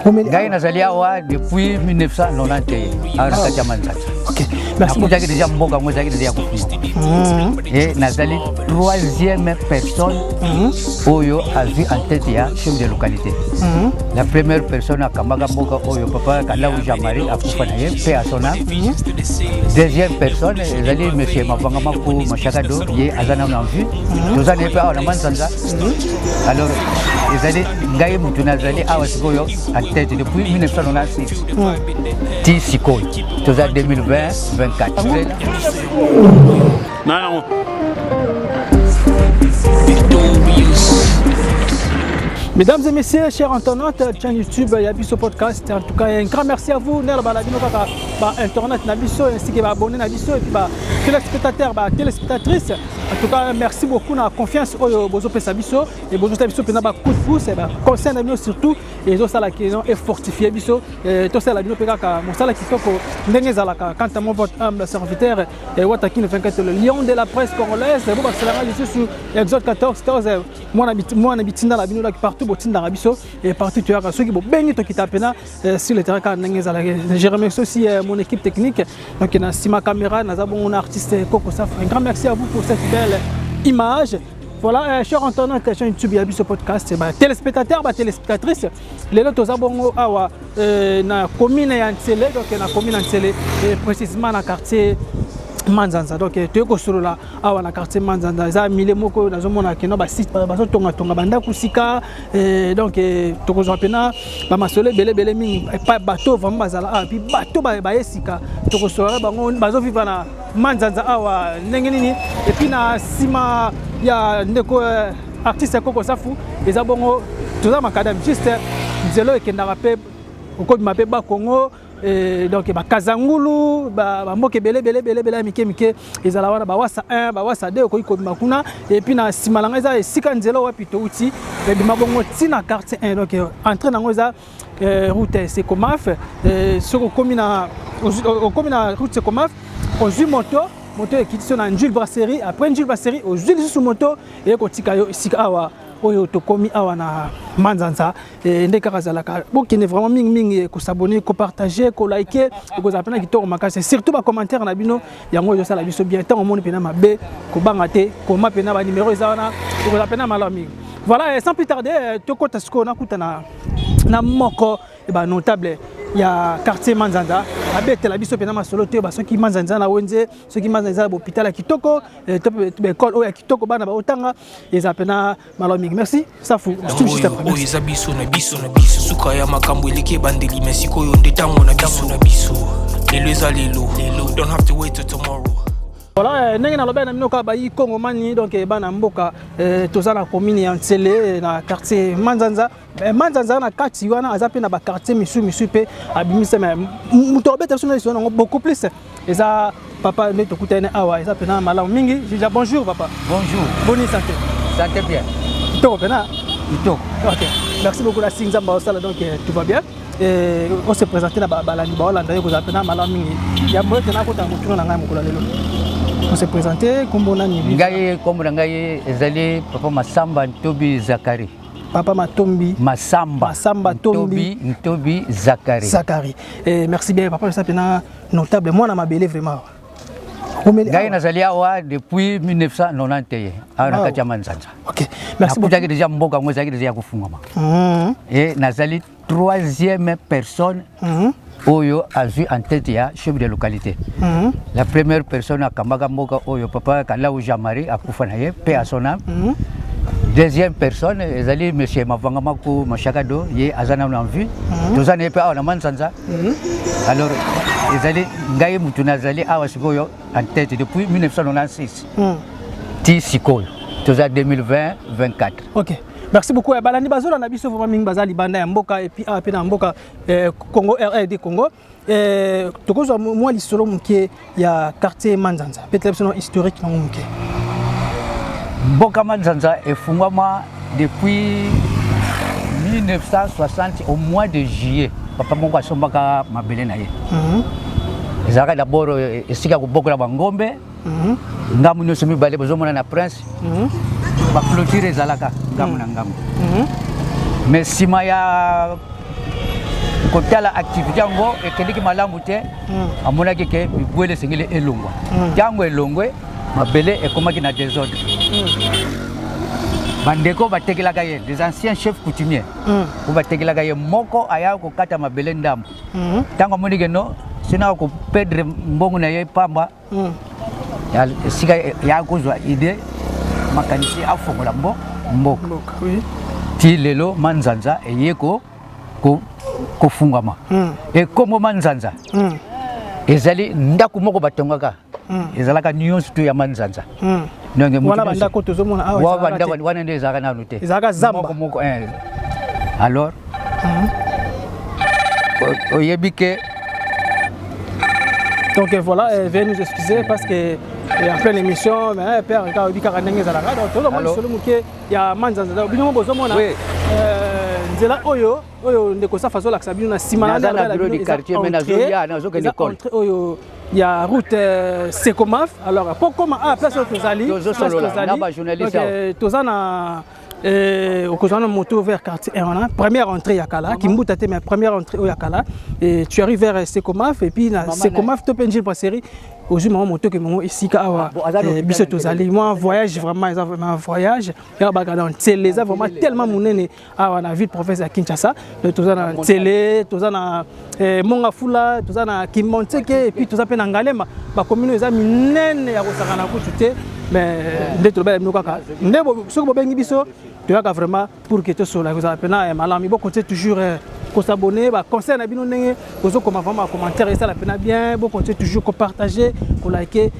Ngai nazali awa depuis 1991 awa na kati ya Manzanza. Nakutaki deja mboka yango ezalaki deja ya kofungwama. E nazali troisième personne oyo azwi en tête ya chef de localité. La première personne akambaka mboka oyo, papa Kalau Jean-Marie, akufa na ye mpe à son âme. Deuxième personne ezali monsieur Mavanga Maku Mashakado, ye aza nano en vue, toza na ye mpe awa na Manzanza. Alors ezali ngai motu nazali awa sikoyo en tête depuis 1996 ti sikoyo toza 2020 24. Nango. Mesdames et messieurs, chers internautes, chaîne YouTube Yabiso Podcast, en tout cas, un grand merci à vous. Nela balabino kaka ba internet na biso ainsi que ba abonnés na biso et puis ba téléspectateurs, ba téléspectatrices. En tout cas, merci beaucoup na confiance oyo bozo pesa biso et bozo biso pena ba coup de pouce et ba conseil na bino surtout et zo sala ki et fortifier biso to sala bino pe kaka mosala kitoko ndenge ezalaka. Quant à moi, votre humble serviteur et Watakine 24, le lion de la presse congolaise, bo baselanga lisusu Exode 14 14, mwana bitinda na bino laki partout botindaka biso et partout toyaka. Soki bobengi, tokita pena sur le terrain kaka ndenge ezalaka. Je remercie aussi mon équipe technique, donc na nsima caméra naza bongo na artiste Coco Saf. Un grand merci à vous pour cette belle image. Voilà, cher internaute, chaîne YouTube Yabiso Podcast, bah, téléspectateurs, bah, téléspectatrices, lelo toza bongo awa na commune ya Nsele, donc na commune ya Nsele, et précisément na quartier Manzanza. Donc toye kosolola awa na quartier Manzanza, eza milieu moko nazomona keno basite bazotongatonga bandako sika. Donc tokozwa mpena bamasolo ebele ebele mingi epai bato vraiment bazala awa, puis bato baye sika, tokosolola bango bazovivre na Manzanza awa ndenge nini. Et puis na nsima ya ndeko artiste ya Koko Safu eza bongo toza makadam, juste nzela ekendaka mpe okobima mpe Bakongo. Donc bakazangulu, bamboka ebele ebele ebele ebele ya mike mike ezala wana, bawasa 1, bawasa 2, okoki kobima kuna. Et puis na nsima na ngai eza esika nzela wapi touti ebima bongo ntina quartier 1. Donc entrée nango eza route Sekomaf. Soki okomi na route Sekomaf, ozwi moto, moto ekiti so na Njul Brasserie. Après Njul Brasserie, ozwi lisusu moto eye kotika yo esika awa oyo tokomi awa na Manzanza. Nde kaka azalaka, bokende vraiment mingimingi kos'abonner, kopartager, koliker, ekozala mpena kitoko makasi. Surtout bacommentaire na bino, yango ezosala biso bien. Ntango omoni mpena mabe, kobanga te, koma mpena, banimero eza wana, ekozala mpena malamu mingi. Voilà, sans plus tarder, tokɔta sikoyo nakuta na moko banotable ya quartier Manzanza, abetela biso mpena masolo te soki Manzanza na wenze, soki Manzanza eza na bohôpital ya kitoko to baekole oyo ya kitoko bana baotanga, eza mpena malamu mingi. Merci Safu. Oyo eza biso na biso na biso, suka ya makambo eleki ebandeli, me sikoyo nde ntango na biso na biso. Lelo eza lelo, don't have to wait till tomorrow. Voilà, ndenge nalobaki na bino kaka bayi kongomani, donc bana mboka, toza na commune ya Nsele, na quartier Manzanza. Manzanza na kati wana aza mpe na baquartier misu misu mpe abimisa. Me moto abeta biso na liso nango beaucoup plus eza papa nde tokutani awa, eza mpena malamu mingi. Jija, bonjour papa. Bonjour. Boni santé? Santé bien. Kitoko mpena. Kitoko. Ok, merci beaucoup. La Nzambe aosala, donc tout va bien. Ose présente na balandi baolanda yo, kozala mpena malamu mingi. Yambo ete nakota motuna na ngai mokolo lelo, ose présente, nkombo nani? Ngai, nkombo na ngai ezali papa Masamba Ntobi Zakari. Papa Matombi? Masamba. Masamba Tombi. Ntobi Zakari. Zakari, merci bien papa. Eza mpena notable, mwana mabele vraiment. Ngai nazali awa depuis 1991 awa na kati ya Manzanza. Ok, merci. Nakutaki deja mboka yango ezalaki deja ya kofungwama e nazali troisième personne oyo azwi en tête ya chef de localité. La première personne akambaka mboka oyo, papa Kalau Jean-Marie, akufa na ye mpe à son âme. Deuxième personne ezali monsieur Mavanga Maku Mashakado, ye aza nano en vue, toza na ye mpe awa na Manzanza. Alors ezali ngai motu nazali awa sikoyo en tête depuis 1996 ti sikoyo toza 2020 24. Ok, merci beaucoup. Balandi bazolanda biso vraiment mingi baza libanda ya mboka et puis awa mpe na mboka Congo, RD Congo. Tokozwa mwa lisolo moke ya quartier Manzanza, peut-être biso na historique nango moke. Mboka Manzanza efungwama depuis 1960 au mois de juillet. Papa moko asombaka mabele na ye. Ezalaka d'abord esika kobokola bangombe. Ngambu nyonso mibale bozomona na prince, baclôture ezalaka ngambu na ngambu. Mais nsima ya Kotala activité yango ekendeki malamu te, amonaki ke bibwele esengeli elongwa. Ntango elongwe, mabele ekomaki na désordre. Bandeko batekelaka ye, des anciens chefs coutumiers po batekelaka ye, moko aya kokata mabele ndambo. Ntango amoni ke no, sina koperdre mbongo na ye pamba, esika ya kozwa idée, makanisi, afongola mboka. Mboka, oui. Ti lelo Manzanza eye kofungwama. Ekombo Manzanza ezali ndako moko batongaka, ezalaka nyonso to ya Manzanza. Donc, moto wana bandako tozomona awa wa ezalaka bandako te. Wana nde ezalaka nanu te. Ezalaka zamba. Moko moko, eh. Alors oyebi ke Donc voilà, veuillez nous excuser parce que en pleine émission, mais père kaka oyebi kaka ndenge ezalaka. Donc tozomona Allô? lisolo moke ya Manzanza. Donc bino bozomona nzela oyo ndeko Safa azolakisa bino na nsima. Naza na bureau du quartier, mais nazoya, nazokende école. Entrée oyo ya route Secomaf. Alors po koma a place oyo tozali, Tozosolola place tozali, na ba journaliste donc, awa. toza na okozwa na moto vers quartier 1 wana, première entrée ya kala Kimbuta te, mais première entrée oyo ya kala, et tu arrives vers Secomaf et puis na Mama. Secomaf to mpe Njili Brasserie, ozwi mama moto ke mongo esika awa. Bon, aza na hôpital Biso na tozali mwa voyage, vraiment eza vraiment voyage ya baka na Ntsele. Eza vraiment tellement monene awa na ville province ya Kinshasa. Donc toza na Ntsele, toza na Mont-Ngafula, toza na Kimbanseke et puis toza mpe na Ngaliema. Bacommune eza minene ya kosaka na kutu te, mais nde tolobela bino kaka nde soki bobengi biso, toyaka vraiment pour que tosola, kozala mpena malamu. Bokontinue toujours kos'abonner, baconseil na bino ndenge kozokoma vraiment bacommentaire esala mpena bien. Bokontinue toujours kopartager, koliker,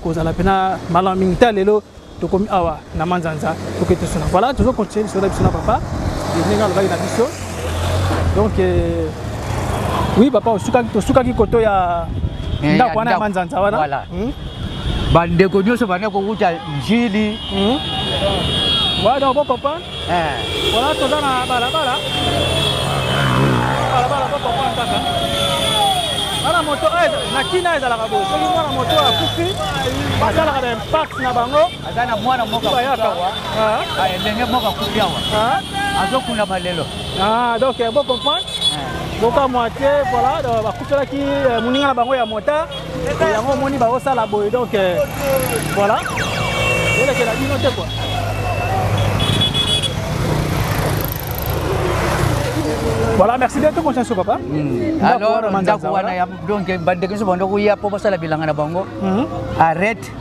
kozala mpena malamu mingi. Ta lelo tokomi awa na Manzanza, toke tosola. Voilà, tozocontinue biso na biso na papa ndenge alobaki na biso. Donc oui papa, osukaki, tosukaki koto ya ndako wana ya ndako. Manzanza wana. Voilà. Bandeko nyonso banda kokuta Njili. Voilà, donc bon comprendre. Voilà, toza na balabala, balabala, bo comprendre kaka. Mwana moto oyo na kina ezalaka boye, soki mwana moto oyo akufi, basalaka ba impact na bango. Aza na mwana moko akufi bayaka awa. Ah, elenge moko akufi awa, azokunda malelo. Ah, donc bo comprendre, bokamwa te. Voilà, donc bakufelaki moninga na bango ya motard, yango omoni bazosala boye. Donc voilà, elekela bino te quoi. Voilà, merci bien, tocontinue so papa. Alors ndako wana ya, donc bandeko nyonso banda koya mpo basala bilanga na bango, arrête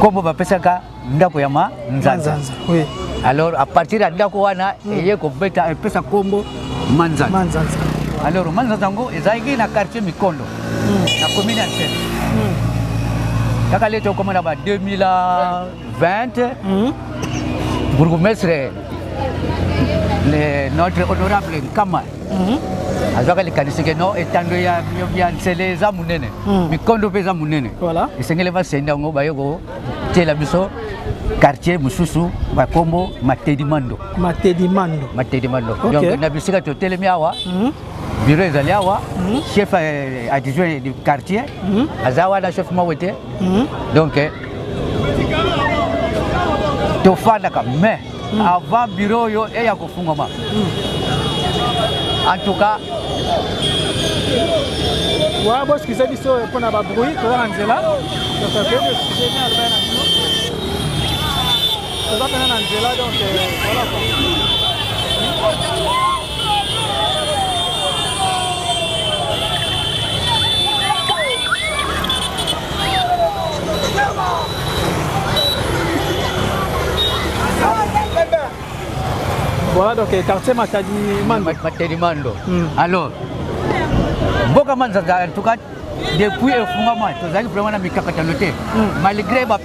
kombo bapesaka ndako ya Manzanza. Manzanza, oui. Alors à partir ya ndako wana eye kobeta, epesa kombo Manzanza. Manzanza. Alors Manzanza yango ezalaki na quartier Mikondo, na commune ya Nsele. Kaka leta okoma na ba 2020, bourgmestre, notre honorable Nkama, azwaka likanisi ke no, etando ya Nsele eza monene, Mikondo mpe eza monene, esengeli basenda yango, baye kotiela biso quartier mosusu bakombo Matedi Mando. Matedi Mando. Matedi Mando. Donc na bisika totelemi awa, bureau ezali awa, chef adjoint du quartier aza wana, chef Mawete. Donc tofandaka, mais avant bureau oyo eya kofungwama, en tout cas Ouais, bo excusez biso mpona babruit, toza na nzela. Donc excusez bien, alobaki na bino, toza mpena na nzela. Donc voilà quoi. Voilà, donc quartier Matadi Mando. Matedi Mando. Alors mboka Manzanza, en tout cas depuis efungama, tozalaki vraiment na mikakatano te, malgré ba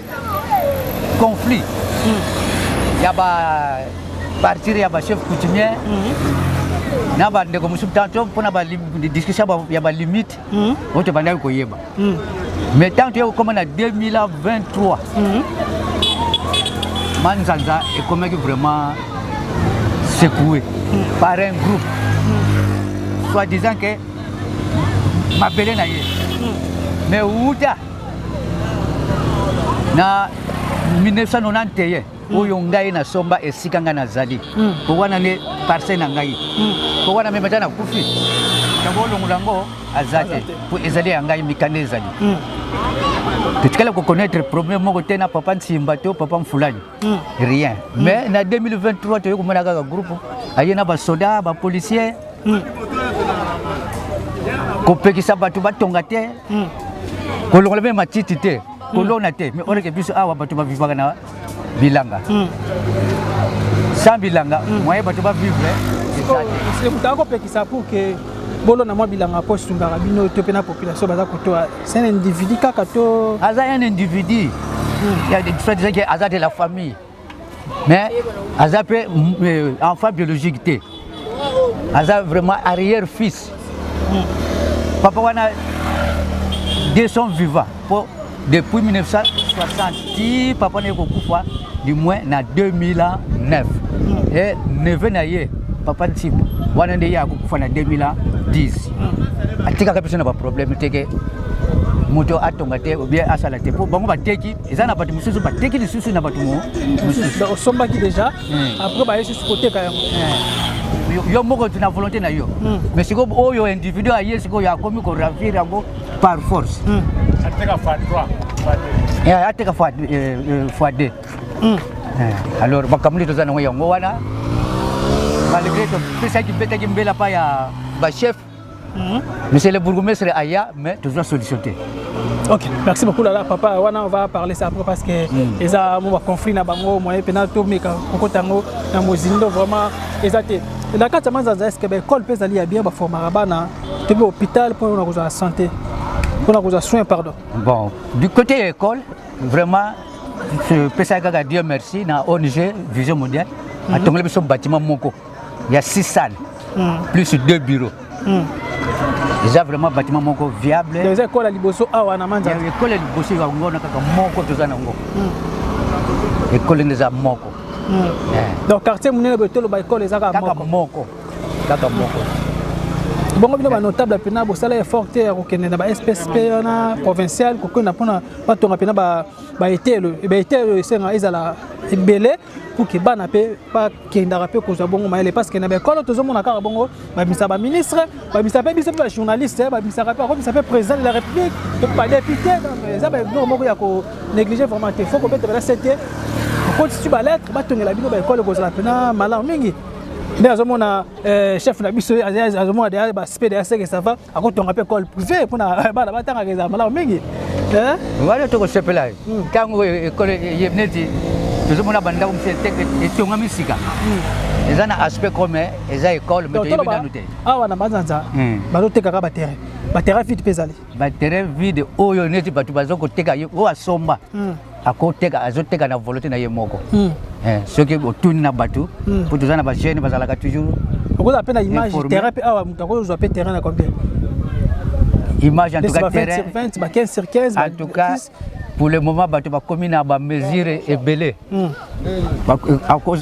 conflit ya ba partir ya bachef coutumier na bandeko mosusu tanto mpona badiscussion ya balimite oyo tobandaki koyeba. Mais tant toye kokóma na 2023, Manzanza ekomaki vraiment secoué par un groupe soi-disant que mabele na ye. Mais wuta na 1991. Oyo ngai nasomba esika ngai nazali, po wana nde parcelle na ngai, po wana meme ata nakufi, yango olongola yango aza te, po ezali ya ngai, mikanda ezali. Totikala koconnaître problème moko te na papa Nsimba to papa Mfulani, rien. Mais na 2023 toye komona kaka groupe aye na basoda, bapolicier, kopekisa bato batonga te, kolongola mpe matiti te, kolona te. Mais oleke biso awa bato bavivaka na bilanga. Sans bilanga, moyen bato bavivre eza te. Moto akopekisa pour que bolona mwa bilanga mpo esungaka bino to mpe na population baza kotoa, c'est un individu kaka to? Aza un individu, ya soit disant que aza de la famille, mais aza mpe enfant biologique te, aza vraiment arrière fils. Papa wana de son vivant, po depuis 1960 ti papa na ye kokufa, du moins na 2009, et neveu na ye papa Nsimba wana nde ye akokufa na 2010, atikaka biso na baproblème te ke moto atonga te ou bien asala te, mpo bango bateki, eza na bato mosusu bateki lisusu na bato mosusu. Donc, osombaki déjà, après baye susu koteka yango? Yo moko na volonté na yo. Mais sikoyo oyo individu aye sikoyo akomi koravir yango par force. Ateka fois 3 fois 2. Eh, ateka fois 2. Alors makambo nde toza nango yango wana, malgré topesaki, betaki mbela pa ya bachef, monsieur le bourgmestre aya, mais tozwa solution te. Ok, merci beaucoup Lala papa. Wana on va parler ça après parce que eza mo ba conflit na bango, moyen pena to meka kokota yango na mozindo vraiment eza te. Na kati ya Manzanza, est-ce que ba école mpe ezali ya bien, baformaka bana to mpe hôpital mpona kozwa santé, mpona kozwa soin, pardon? Bon, du côté école, vraiment topesaki kaka Dieu merci na ONG Vision Mondiale, atongeli biso bâtiment moko ya 6 salles plus 2 bureaux. Eza vraiment bâtiment moko viable. Eza école ya liboso awa na Manzanza? Ya école ya liboso yango wana, kaka moko toza nango, école nde eza moko. Donc quartier monene boye, toloba école eza kaka kaka moko? Moko, kaka moko. Bongo bino banotable mpena bosala effort te ya kokende na ba SPSP wana provincial, kokenda mpona batonga mpena baetelo, baetelo esenga ezala ebele pour que bana mpe bakendaka mpe kozwa bongo mayele? Parce que na baekole tozomona kaka bongo babimisa baministre, babimisa mpe biso mpe bajournaliste, babimisaka mpe, bakomisa mpe président de la République to mpe badéputé. Donc eza biloko moko ya konégliger vraiment te. Faut kobeta bela sete, okotisi balettre, batongela bino baekole, kozala mpena malamu mingi. Nde azomona chef na biso, azomona deya baspe deya seke ça va, akotonga mpe école privée mpona bana batangaka, ezala malamu mingi. Wana tokosepela ntango ekole ye neti tozomona bandako mosusu etongami sika, eza na aspect comme eza école, mais toyebi nanu te. Awa na Manzanza bazotekaka baterrain, baterrain vide mpe ezali? Baterrain vide oyo neti bato baza koteka, oyo asomba akoteka, azoteka na volonté na ye moko. Soki otuni na bato, mpo toza na bajeune bazalaka toujours Okozala mpe na image terrain mpe awa, moto akozwa mpe terrain na combien? Image, en tout cas 20 terrain sur 20, ba 15 sur 15? En tout cas pour le moment bato bakomi na bamesure ebele.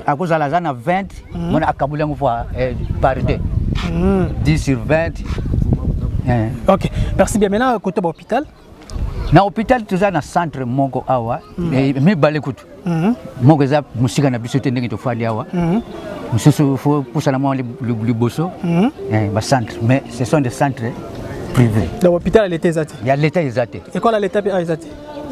Akozala aza na 20, mona akabuli yango fois par 2, 10 sur 20. Ok, merci bien. Maintenant côté bahôpital? Na hôpital toza na centre moko awa, mibale kutu. Moko eza mosika na biso te ndenge tofandi awa, mosusu faut pusana mwa liboso, bacentre, mais ce sont des centres privés. Donc hôpital ya leta eza te? Ya leta eza te. École ya leta mpe eza te?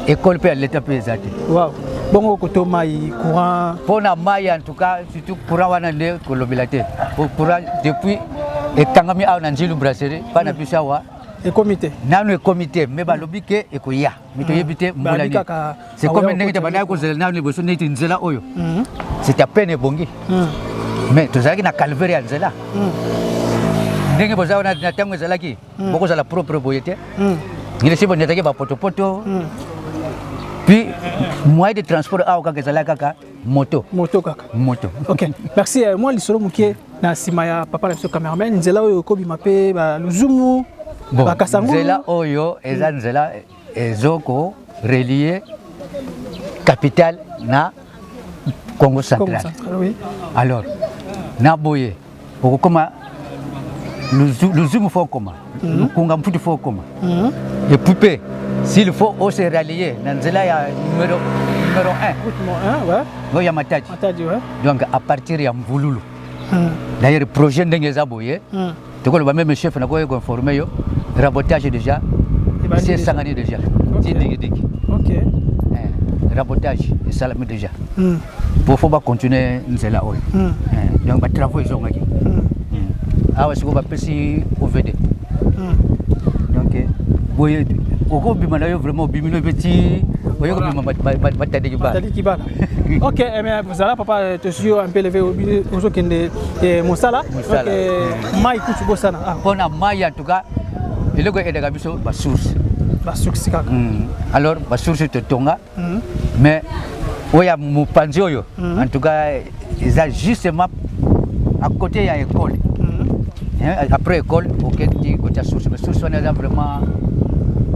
École mpe ya leta mpe eza te. Wow, bongo koto mai, courant? Mpo na mai, en tout cas surtout courant wana nde kolobela te. Po courant depuis ekangami awa na Nzilu Brasserie mpa na biso awa, ekomi te? Nanu ekomi te, mais balobi ke ekoya, mais toyebi te mbula nini. C'est comme ndenge te bandaki kozela nanu liboso neti nzela oyo, c'est à peine ebongi, mais tozalaki na calvaire ya nzela. Ndenge boza wana na ntango ezalaki bokozala propre boye te, ngilesi bondetaki bapotopoto. Puis moyen de transport awa kaka ezalaki kaka moto. Moto kaka? Moto. Ok, merci. Mwa lisolo moke na nsima ya papa na biso cameraman, nzela oyo ekobima mpe baluzumu, bakasangu? Nzela oyo eza nzela ezoko relier capitale na Congo Central. Central, oui. Alors na boye okokoma Luzumu, faut okoma Lukunga Mputu, faut okoma. Et puis mpe s'il faut ose rallier na nzela ya numéro numéro 1. Route numéro 1, ouais. Oyo ya Matadi. Matadi, ouais. Donc à partir ya Mvululu. D'ailleurs projet ndenge eza boye. Tokoloba même chef nakoki koinforme yo, rabotage déjà esi esangani déjà ti dikidiki. Rabotage esalami déjà po faut bacontinue nzela oyo. Donc batravaux ezongaki awa, sikoyo bapesi OVD. Donc boye okobima na yo vraiment, obimi no mpe ti oye kobima Matadi Kibala. Matadi Kibala. Ok, mais zala papa, tozwi yo un peu levé, ozokende mosala. Mosala. Mai kutu bosana? Mpona mai, en tout cas eloko edaka biso basource. Basource kaka. Alors basource totonga, mais oyo ya mopanzi oyo, en tout cas eza justement à côté ya école. Après école oketi kotia source, mais source wana eza vraiment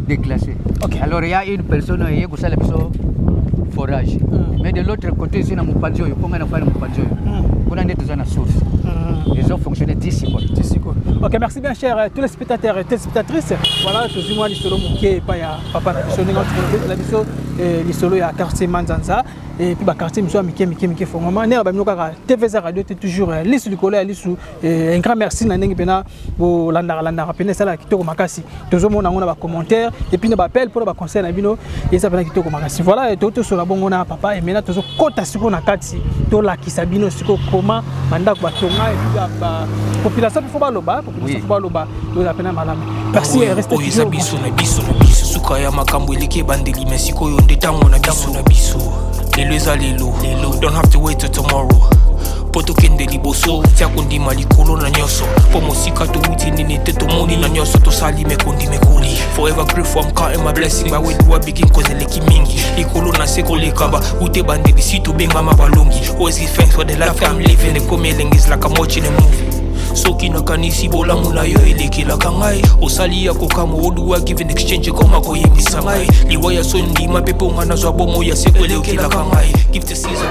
déclassé. Alors il y a une personne eye kosala biso forage, mais de l'autre côté esi na mopanzi oyo, mponga na fai na mopanzi oyo, kuna nde toza na source, ezofonctionne ti sikoyo. Ti sikoyo. Ok, merci bien, chers téléspectateurs et téléspectatrices. Voilà, tozwi mwa lisolo moke epai ya papa na biso, ndenge na biso lisolo ya quartier Manzanza et puis baquartier mosusu ya mike mike mike fongoma. Ndenge bamino kaka TVZ Radio te, toujours lisu likolo ya lisu. Un grand merci na ndenge mpena bolandaka landaka mpena, esalaka kitoko makasi. Tozomona yango na bacommentaire et puis na baappel mpona baconseil na bino, eza mpena kitoko makasi. Voilà, tosola bongo na papa et maintenant tozokɔta sikoyo na kati, tolakisa bino sikoyo koma bandako batonga et puis population mpe faut baloba, population faut baloba, toza mpena malamu. Merci. Oyo eza biso na biso na biso, suka ya makambo eleki ebandeli, me sikoyo nde ntango na biso na biso. Lelo eza lelo, don't have to wait till tomorrow mpo tokende liboso. Tia kondima likolo na nyonso, mpo mosika towuti nini te, tomoni na nyonso tosali mekondi mekoli. Forever grateful, I'm counting my blessing. By where do I begin? Cause eleki mingi likolo na se koleka ba ute bandeli si tobengama balongi. Always give thanks for the life I'm living. Ekomi elengi, is like I'm watching a movie. Soki nakanisi bolamu na yo elekelaka ngai, osali ya kokamwa. Oduwa give in exchange, ekoma koyembisa ngai liwa ya so ndima mpe mponga nazwa bomo ya seko elekelaka ngai. Give to Caesar.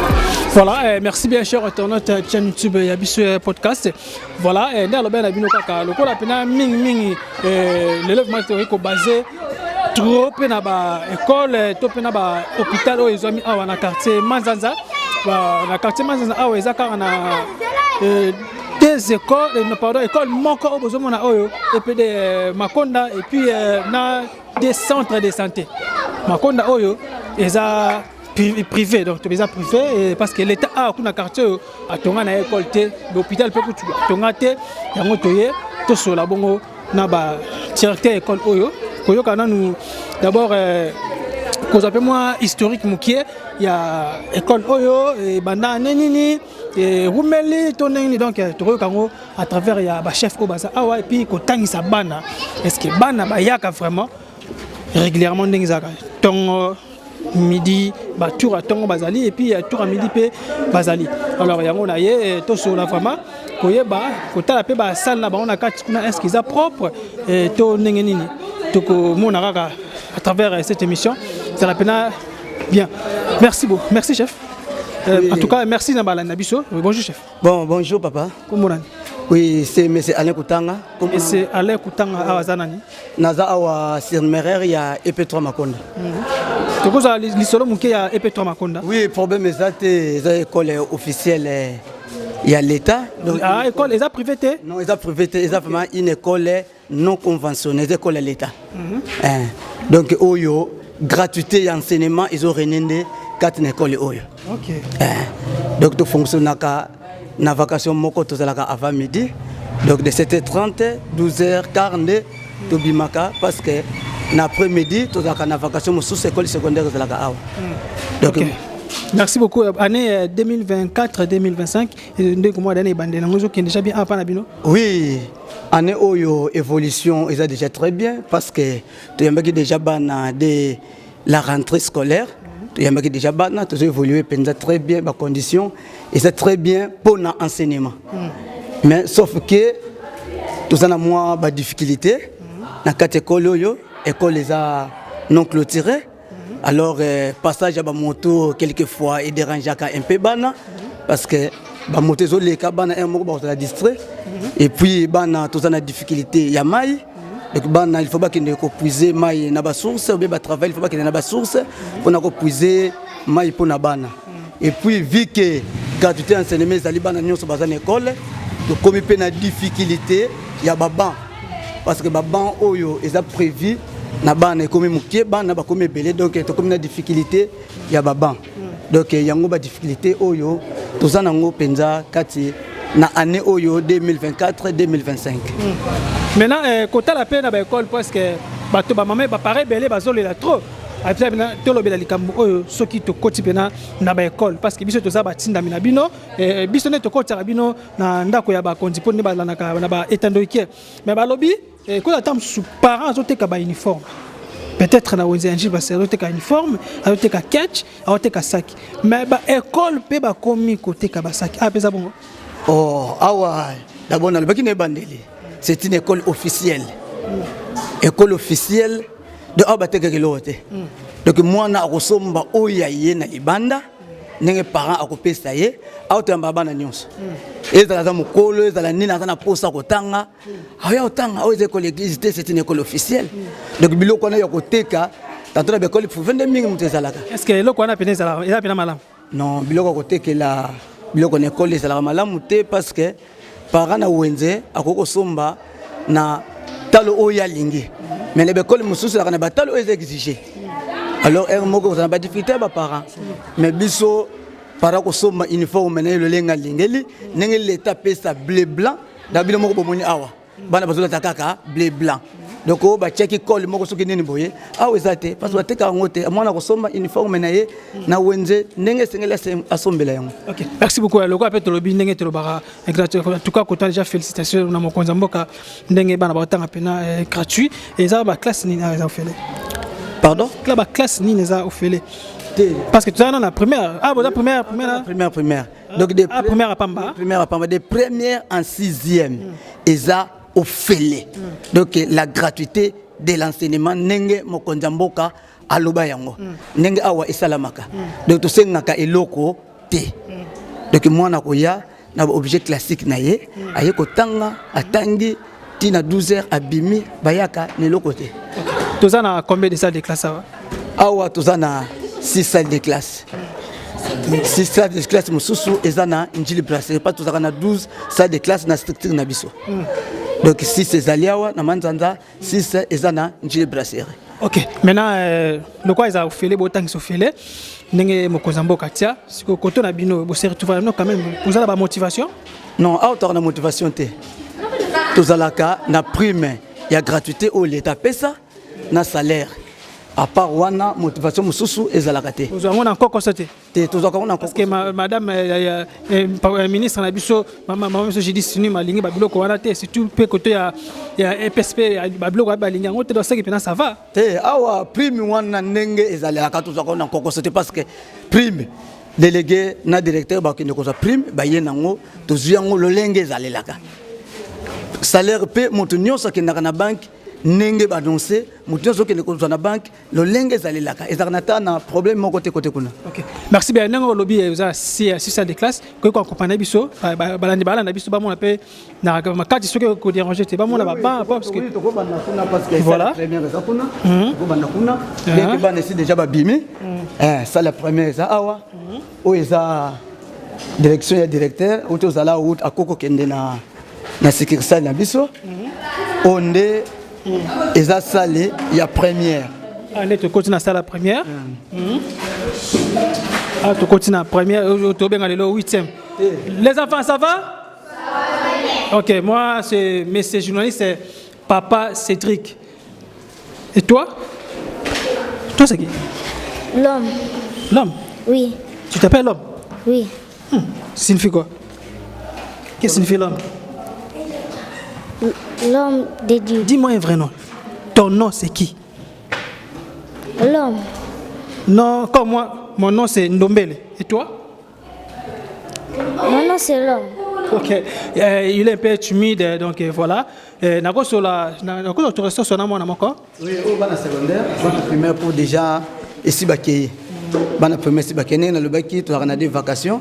Voilà, merci bien, cher internaute chaîne YouTube ya biso podcast. Voilà, nde alobi na bino kaka lokola mpena mingimingi lelo vraiment tokoki kobase trop mpe na baécole to mpe na bahôpital oyo ezwami awa na quartier Manzanza. Na quartier Manzanza awa eza kaka na deux écoles, pardon, école moko oyo bozomona oyo, EPD Makonda, et puis na des centres de santé Makonda oyo eza privé. Donc eza privé parce que l'État awa kuna quartier oyo atonga na école te, l'hôpital mpe kutu atonga te. Yango toye tosola bongo na badirecteur école oyo, koyoka nanu d'abord kozwa mpe mwa historique mokie ya école oyo, ebanda ane nini, erumeli to ndenge nini. Donc tokoyoka yango à travers ya bachef oyo baza awa. Et puis kotangisa bana, est ce que bana bayaka vraiment régulièrement ndenge ezalaka, ntongo, midi, batour ya ntongo bazali et puis tour ya midi mpe bazali? Alors yango na ye tosola vraiment, koyeba kotala mpe basale na bango na kati kuna, est ce que eza propre to ndenge nini? Tokomona kaka à travers cette émission. Ezala mpena bien. Merci beaucoup, merci chef. Oui. En tout cas merci na balandi na biso. Bonjour chef. Bon, bonjour papa. Kombo nani? Oui, c'est M. Alain Koutanga. C'est Alain Koutanga, awa aza nani? Naza awa surnuméraire ya EP3 Makonda. Tokozala lisolo moke ya EP3 Makonda? Oui, problème eza te, eza école officielle ya l'État. Donc ah, école eza privé te? Non, eza privé te, eza vraiment une école non conventionnée, eza école ya l'État. Hein. Donc oyo gratuité ya enseignement ezo régner nde kati na école oyo. Hein. Donc tofonctionnaka na vacation moko, tozalaka avant midi, donc de 7h30, 12h15 nde tobimaka, parce que na après midi tozalaka na vacation mosusu, école secondaire ezalaka awa. Donc okay. Merci beaucoup. Année 2024-2025, ndenge mwa année ebandela yango ezokende déjà bien apa na bino? Oui, année oyo évolution eza déjà très bien, parce que toyambaki déjà bana de la rentrée scolaire, toyambaki déjà bana, tozo évoluer mpenza très bien, bacondition eza très bien mpona enseignement. Mais sauf que toza na mwa badifficulté na kati école oyo. École eza non clôturée, alors passage ya bamoto quelquefois edérangeaka un peu bana, parce que bamoto ezoleka, bana un moko bakozala distrait. Et puis bana, toza na difficulté ya mai. Donc bana, il faut bakende kopuiser mai na basource, ou bien batravail, il faut bakende na basource mpona kopuiser mai mpona bana. Et puis, vu que gratuité enseignement ezali, bana nyonso baza na école, tokomi mpe na difficulté ya babanc, parce que babanc oyo eza prévu na bana ekomi moke, bana bakomi ebele. Donc tokomi na difficulté ya babanc. Donc yango badifficulté oyo toza nango mpenza kati na année oyo 2024 2025. Maintenant, kotala mpe na baécole, parce que bato, bamama, baparent ebele bazolela trop. Apesa mpena tolobela likambo oyo soki tokoti mpena na baécole, parce que biso toza batindami na bino, biso nde tokotisaka bino na ndako ya bakonzi mpo nde balandaka na baetandoike. Mais balobi koza ata mosusu parent azoteka bauniforme, peut-être na wenze ya Njili, basi azoteka uniforme, azoteka ketch, azoteka saki, mais baécole mpe bakomi koteka basaki. Ah, mpenza bongo? Oh, awa d'abord nalobaki na ebandeli, c'est une école officielle, école officielle. Donc awa batekaka eloko te. Donc mwana akosomba oyo ya ye na libanda ndenge parent akopesa ye. Awa toyamba bana nyonso, ezala aza mokolo, ezala nini, aza na posa kotanga, aoya kotanga. Oyo eza école église te, c'est une école officielle. Donc biloko wana ya koteka, tantôt na baécole privé nde mingi moto ezalaka. Est ce que eloko wana pene ezalaka, eza pena malamu? Non, biloko ya kotekela biloko na ekole ezalaka malamu te, parce que parent na wenze akoki kosomba na talo oyo alingi, mais na baekole mosusu ezalaka na batalo oyo eza exige. Alors heure moko kozala na badifficulté ya baparent, mais biso, parent kosomba uniforme na ye lolenge alingeli, ndenge leta apesa bleu blanc na bino moko. Bomoni awa bana bazolata kaka bleu blanc. Donc oyo batiaki kole moko soki nini boye, awa eza te, parce que batekaka yango te. Mwana kosomba uniforme na ye na wenze ndenge esengeli asombela yango. Ok, merci beaucoup. Lokola mpe tolobi ndenge tolobaka gratuit, en tout cas kota déjà félicitation na mokonzi ya mboka ndenge bana baotanga mpena gratuit. Eza baclasse nini awa eza ofele? Pardon? La baclasse nini eza ofele? Te. Parce que tozala na primaire, ah, boza primaire, primaire. Primaire, primaire. Donc de Ah, primaire à pamba. Primaire à pamba, de première en sixième eza ofele. Donc la gratuité de l'enseignement, ndenge mokonzi ya mboka aloba yango, ndenge awa esalamaka. Donc tosengaka eloko te. Donc mwana koya na baobjet classique na ye, aye kotanga, atangi ntina 12 heures, abimi, bayaka na eloko te. Toza na combien de salles de classe awa? Awa toza na 6 salles de classe, 6 salles de classe. Mosusu eza na Njili Brasserie pa. Tozalaka na 12 salles de classe na structure na biso. Donc 6 ezali awa na Manzanza, 6 eza na Njili Brasserie. Ok, maintenant, lokola eza ofele, botangisa ofele ndenge mokonzi ya mboka tia, sikoyo koto na bino bose retrouver bino quand même, boza na bamotivation? Non, awa tozalaka na motivation te. Tozalaka na prime ya gratuité oyo leta apesa na salaire. À part wana, motivation mosusu ezalaka te. Ozwa yango na nkokoso te? Te, tozwaka yango na Parce que madame ministre na biso, mama biso Judith Suminwa, alingi babiloko wana te, surtout mpe koto ya EPSP, babiloko wana balingi yango te. Donc seki mpena ça va? Te, awa prime wana ndenge ezalelaka, tozwaka na nkokoso te, parce que prime, délégué na directeur bakende kozwa prime, baye nango, tozwi yango lolenge ezalelaka. Salaire mpe, moto nyonso akendaka na banke ndenge baannonce, moto nyonso okende kozwa na banke lolenge ezalelaka. Ezalaka na ta na problème moko te kote kuna. Ok, merci bien. Ndenge olobi, eza six salle de classe. Koki koaccompagne biso, balandi, balanda biso, bamona mpe na makati, soki kodérange te, bamona baba, parce que Tokobanda kuna, parce que Voilà. première eza kuna. Tokobanda kuna, bien que bana esi déjà babimi. Salle ya première eza awa. Oyo eza direction ya directeur outi ozala out, akoki kokende na succursale na biso. Oyo nde eza salle ya première. Ah, nde tokoti na salle ya première. Ah, tokoti na première oyo tobenga lelo 8e. Les enfants, ça va? Ok, moi c'est monsieur journaliste, c'est papa Cédric. Et toi, toi c'est qui? L'homme. L'homme? Oui. Tu t'appelles l'homme? Oui. Signifie quoi? Qu'est-ce que signifie l'homme? L'homme de Dieu. Dis-moi un vrai nom. Ton nom, c'est qui? L'homme. Non, comme moi, mon nom c'est Ndombele. Et toi? Mon nom, c'est l'homme. Ok, il est un peu timide, donc voilà. Nakosola, nakoso toresto sona mwana moko. Oui, oyo bana secondaire, bana primaire pour déjà esi bakei. Bana primaire esi bakei. Ndenge nalobaki, tozalaka na deux vacations: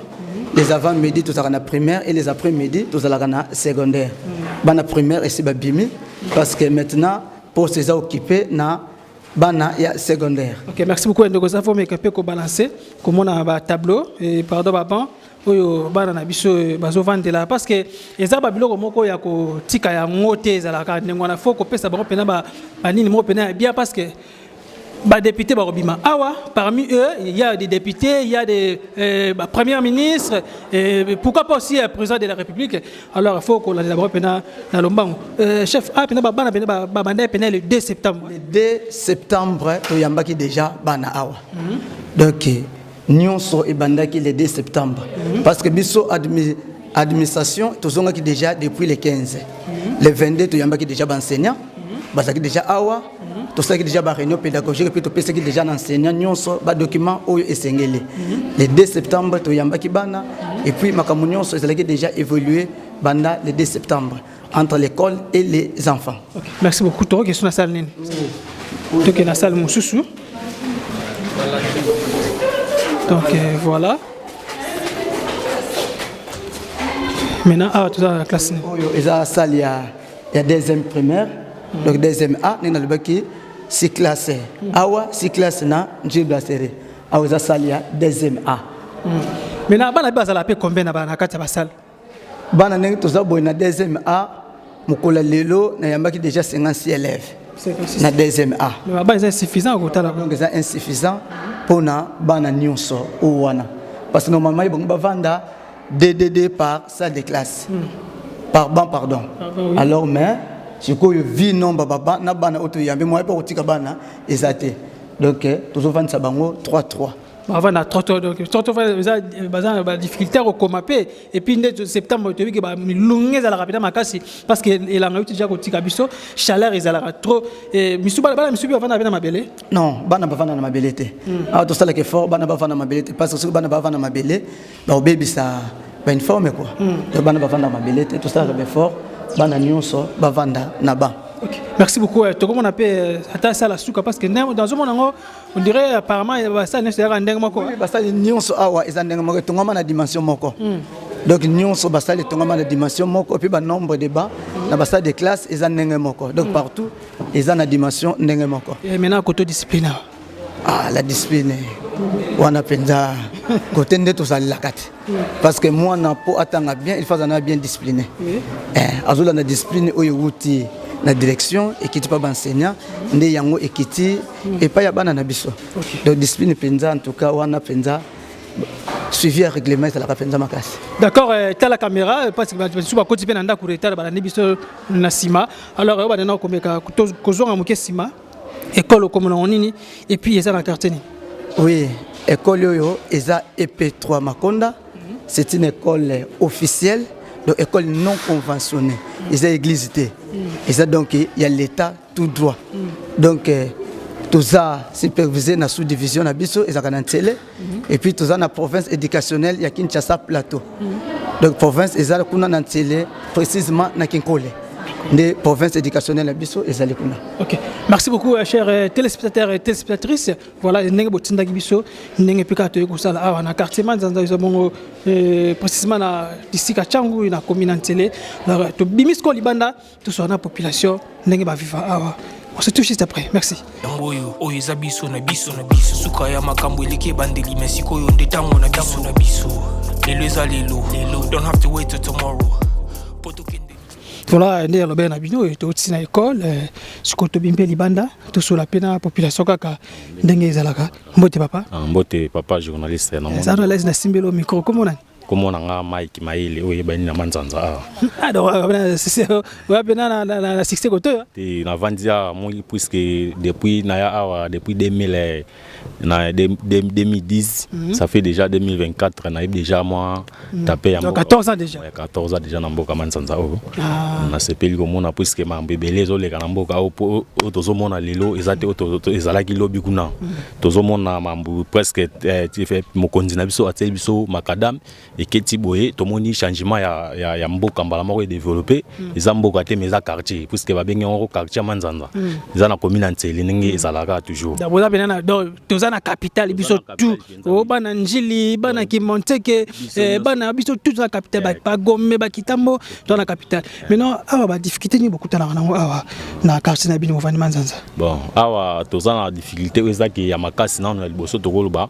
les avant midi tozalaka na primaire et les après midi tozalaka na secondaire. Bana primaire esi babimi, parce que maintenant Poste eza occupé na bana ya secondaire. Ok, merci beaucoup ndeko Zafo. Meka mpe kobalancer, komona batableau et pardon, babanc oyo bana na biso bazovandela, parce que eza babiloko moko ya kotika yango te. Ezalaka ndenge wana, faut kopesa bango mpena banini moko mpena ya bien, parce que badéputé bakobima awa. Parmi eux, il y a des députés, il y a des bah, premiers ministres et pourquoi pas aussi président de la République. Alors il faut kolandela bango mpena na lombango. Chef a mpena babana mpena babanda mpena le 2 septembre. Le 2 septembre toyambaki déjà bana awa. Donc nyonso ebandaki le 2 septembre, parce que biso administration tozongaki déjà depuis le 15. Le 22 toyambaki déjà baenseignant, bazalaki déjà awa. Tosalaki déjà baréunion pédagogique mpe topesaki déjà na enseignant nyonso badocument oyo esengeli. Le 2 septembre toyambaki bana et puis makambo nyonso ezalaki déjà évolué banda le 2 septembre entre l'école et les enfants. Ok, merci beaucoup. Tokoki so na salle nini? Toke na salle mosusu. Donc voilà, maintenant awa toza na classe nini? Oyo eza salle ya deuxième primaire, donc deuxième A. Ndenge nalobaki, six classe awa, six classe na Njili Brasserie. Awa eza salle ya deuxième A. Maintenant bana mpe bazala mpe combien na kati ya basalle? Bana, ndenge toza boye, na deuxième A, mokolo ya lelo nayambaki déjà 56 élèves. 56. Na deuxième A. Mais bana eza insuffisant kotala. Donc eza insuffisant mpona bana nyonso oyo wana, parce que normalement bango bavanda ddd par salle de classe, par banc, pardon. Par banc, oui. Alors mais sikoyo, vu nombre baba na bana oyo toyambi, moyen mpe kotika bana eza te. Donc tozovandisa bango 3 3. Bavanda 3, donc 3 eza baza na badifficulté ya kokoma mpe. Et puis nde septembre, toyebi ke bamilunge ezalaka mpenza makasi, parce que elanga euti déjà kotika biso, chaleur ezalaka trop. Misu bana misu mpe bavanda mpe na mabele? Non, bana bavanda na mabele te. Awa tosalaka effort bana bavanda na mabele te, parce que soki bana bavanda na mabele, bakobebisa bauniforme quoi. Donc bana bavanda na mabele te, tosalaka baeffort bana nyonso bavanda na banc. Ok, merci beaucoup. Tokomona mpe ata asala suka, parce que nazomona yango, on dirait apparemment basala nyonso ezalaka ndenge moko. Oui, basali nyonso awa eza ndenge moko, etongama na dimension moko. Donc nyonso basali etongama na dimension moko, et puis banombre de banc na basalle de classe eza ndenge moko. Donc partout eza na dimension ndenge moko. Et maintenant côté discipline awa? Ah, la discipline wana mpenza, kote nde tozalelaka te, parce que mwana mpo atanga bien, il faut azala bien discipliné. Azolanda discipline oyo ewuti na direction, ekiti mpa baenseignant, nde yango ekiti epai ya bana na biso. Donc discipline mpenza, en tout cas wana mpenza suivi ya règlement ezalaka mpenza makasi. D'accord. Tala caméra, parce que bato basusu bakoti mpe na ndako retard, balandi biso na nsima. Alors oyo bandena komeka kozonga moke nsima, école okomona ngo nini et puis eza na quartier nini? Oui, école oyo eza EP3 Makonda. C'est une école officielle, donc école non conventionnée. Eza église te. Eza donc ya l'État tout droit. Donc toza supervisé na sous-division na biso ezalaka na Nsele, et puis toza na province éducationnelle ya Kinshasa Plateau. Donc province eza kuna na Nsele, précisément na Kinkole. Nde province éducationnelle na biso ezali kuna. Ok, merci beaucoup, chers téléspectateurs et téléspectatrices. Voilà ndenge botindaki biso, ndenge mpe kaka toyei kosala awa na quartier Manzanza, eza bongo précisément na district ya Tshangu, na commune na Nsele. Alors tobimi sikoyo libanda, tosola na population ndenge baviva awa. On se touche juste après. Merci. Yango oyo, oyo eza biso na biso na biso. Suka ya makambo eleki ebandeli, me sikoyo nde ntango na biso na biso. Lelo eza lelo lelo, don't have to wait till tomorrow po tokende. Voilà nde alobaki na bino, touti na école. Sikoyo tobi mpe libanda, tosola mpe na population kaka ndenge ezalaka. Mbote papa. Ah, mbote papa journaliste. Eza na l'aise na simbelo micro. Komona? Komona nga Mike Mayele oyo eyebani na Manzanza awa. Ah, donc oya mpena na succès koto oyo. Te, navandi awa moi, puisque depuis naya awa depuis 2000 na 2010, ça fait déjà 2024, nayebi déjà mwa tape ya Donc 14 ans déjà. Ouais, 14 ans déjà na mboka Manzanza oyo. Nasepeli komona, puisque makambo ebele ezoleka na mboka oyo, po oyo tozomona lelo eza te oyo ezalaki lobi kuna. Tozomona mambo presque mokonzi na biso atieli biso macadam, eketi boye, tomoni changement ya mboka mbala moko edéveloppe. Eza mboka te, mais eza quartier, puisque babengi yango quartier ya Manzanza, eza na commune ya Nsele, ndenge ezalaka toujours. Donc boza mpena na donc Toza na capitale biso tout. Oh, bana Njili, bana Kimbanseke, bana biso tout na capitale, bagombe, bakitambo, toza na capitale. Maintenant awa ba difficulté nini bokutanaka nango awa na quartier na bino bovandi Manzanza? Bon, awa toza na difficulté oyo ezaki ya makasi nano ya liboso. Tokoloba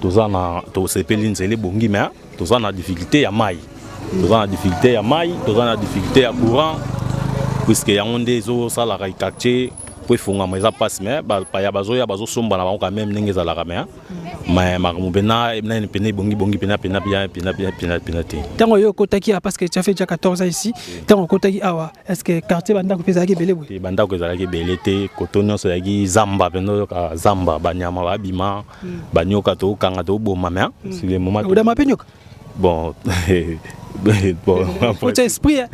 toza na, tosepeli nzela ebongi, mais toza na difficulté ya mai, toza na difficulté ya mai, toza na difficulté ya courant, puisque yango nde ezosalaka quartier po efungama eza mpasi. Mais bapaya bazoya, bazosomba na bango quand même ndenge ezalaka, mais makambo mpena nani pena ebongibongi pena pena pena pena pena pena pena te. Ntango yo okotaki awa, parce que tu as fait déjà 14 ans ici, ntango okotaki awa, est ce que quartier bandako mpe ezalaki ebele boye? Te, bandako ezalaki ebele te. Koto nyonso ezalaki zamba mpenza, oyoka zamba, banyama babima, banyoka tokanga, toboma. Mais sur le moment Odama mpe nyoka? Bon. Otia esprit, hein?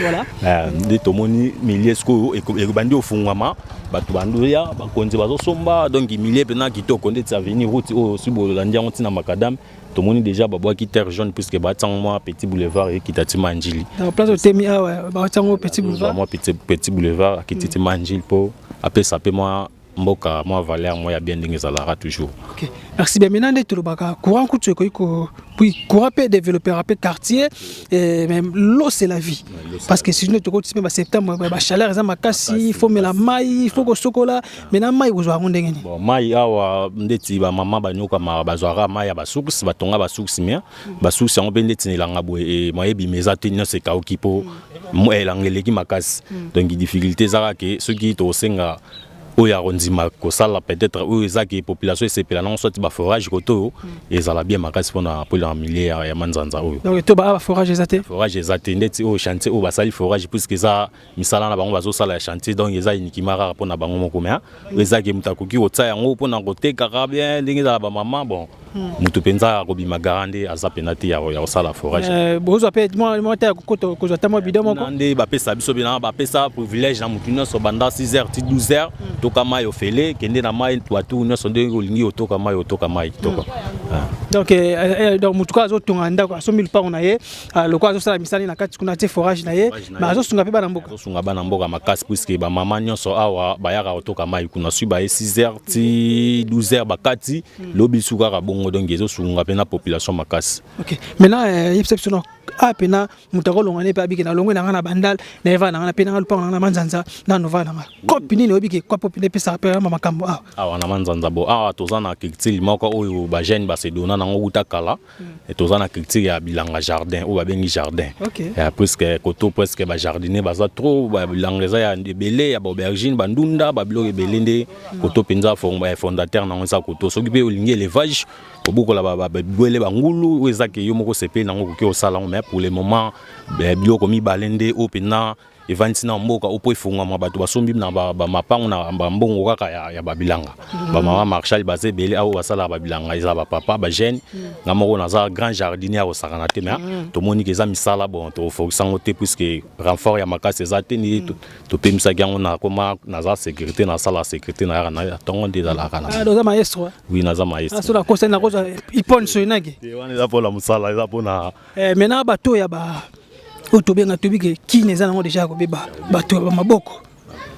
Voilà. Nde tomoni milieu sikoyo ebandi ofungwama, bato bandoya, bakonzi bazosomba, donc milieu mpena kitoko ndeti avenue route oyo si bolandi yango ntina macadam. Tomoni déjà babwaki terre jaune, puisque batiango mwa petit boulevard ekita ti Manjili. Dans place otemi awa, batiango petit boulevard. Mwa petit boulevard akiti ti Manjili mpo apesa mpe mwa mboka mwa valeur mwa ya bien ndenge ezalaka toujours. Ok, merci bien. Maintenant nde tolobaka courant kutu ekoki ko, puis courant mpe développer mpe quartier, mais l'eau, c'est la vie, parce que sinon tokoti mpe baseptembre, bachaleur eza makasi, il faut mela mai, il faut kosokola. Maintenant mai kozwa yango ndenge nini? Bon, mai awa ndeti bamama banyokamaka, bazwaka mai ya basource, batonga basource, mais basource yango mpe ndeti na elanga boye, mayebima eza te, nyonso ekauki mpo elanga eleki makasi. Donc difficulté ezaka ke soki tokosenga oyo ya kondima kosala, peut-être oyo eza ke population esepela nango, soit baforage kote oyo ezala bien makasi mpona milieu ya Manzanza oyo. Donc to baa baforage eza te? Forage eza te. Ndeti oyo chantier oyo basali forage, puisque eza misala na bango bazosala ya chantier, donc eza uniquement kaka mpona bango moko. Mais oyo eza ke moto akoki kotia yango mpona kotekaka bien ndenge ezala bamama, bon, moto mpenza akobima gara nde aza mpena te ya kosala forage. Bozwa mpe mwa te ya kozwa ata mwa bidon moko? Nde bapesa biso mpena, bapesa privilège na motu nyonso banda 6 heures ti 12 heures, toka mai ofele, kende na mai toatu nyonso ndenge olingi, otoka mai, otoka mai kitoko. Donc motu kaka azotonga ndako, asombi lupango na ye, lokola azosala misala na kati kuna, tie forage na ye, mais azosunga mpe bana mboka. Azosunga bana mboka makasi, puisque bamama nyonso awa bayaka kotoka mai kuna, soki baye 6 heures ti 12 heures, bakati lobi su kaka bongo. Donc ezosunga mpe na population makasi. Ok, maintenant yebisa biso a mpena moto akolonga ne mpe abike na longwe na nga na Bandal, na eva na nga na mpe nanga lupango na nga na Manzanza, na nova na nga kopi nini oyebi ke kopo mpena epesaka mpe makambo awa? Awa na Manzanza, bo awa toza na culture moko oyo bajeune basedona nango wuta kala. Toza na culture ya bilanga, jardin oyo babengi jardin, puisque koto presque bajardinier baza trop, bilanga eza ya ebele, ya baaubergine, bandunda, babiloko ebele. Nde koto mpenza fondateur nango eza koto. Soki mpe olingi élevage, kobukola babwele, bangulu, oyo eza ke yo moko osepeli nango, okoki kosala yango. Mais pour le moment biloko mibale nde oyo mpenza evandisi na mboka oyo mpo efungwama, bato basombi na bamapango na bambongo kaka ya babilanga. Bamama marshal baza ebele awa basalaka babilanga, eza bapapa bajeune. Nga moko naza grand jardinier ya kosakana te, mais tomoni ke eza misala, bon, tofokisa yango te puisque renfort ya makasi eza te. Nde topemisaki yango na koma naza sécurité, nasala sécurité, nayaka na ntongo nde ezalaka na Oza maestro? Oui, naza maestro. So nakosa nakozwa ipone soinaki. Wana eza mpona mosala, eza mpona Maintenant bato ya ba oyo tobenga, toyebi ke kine eza nango déjà ya kobeba, bato ya bamaboko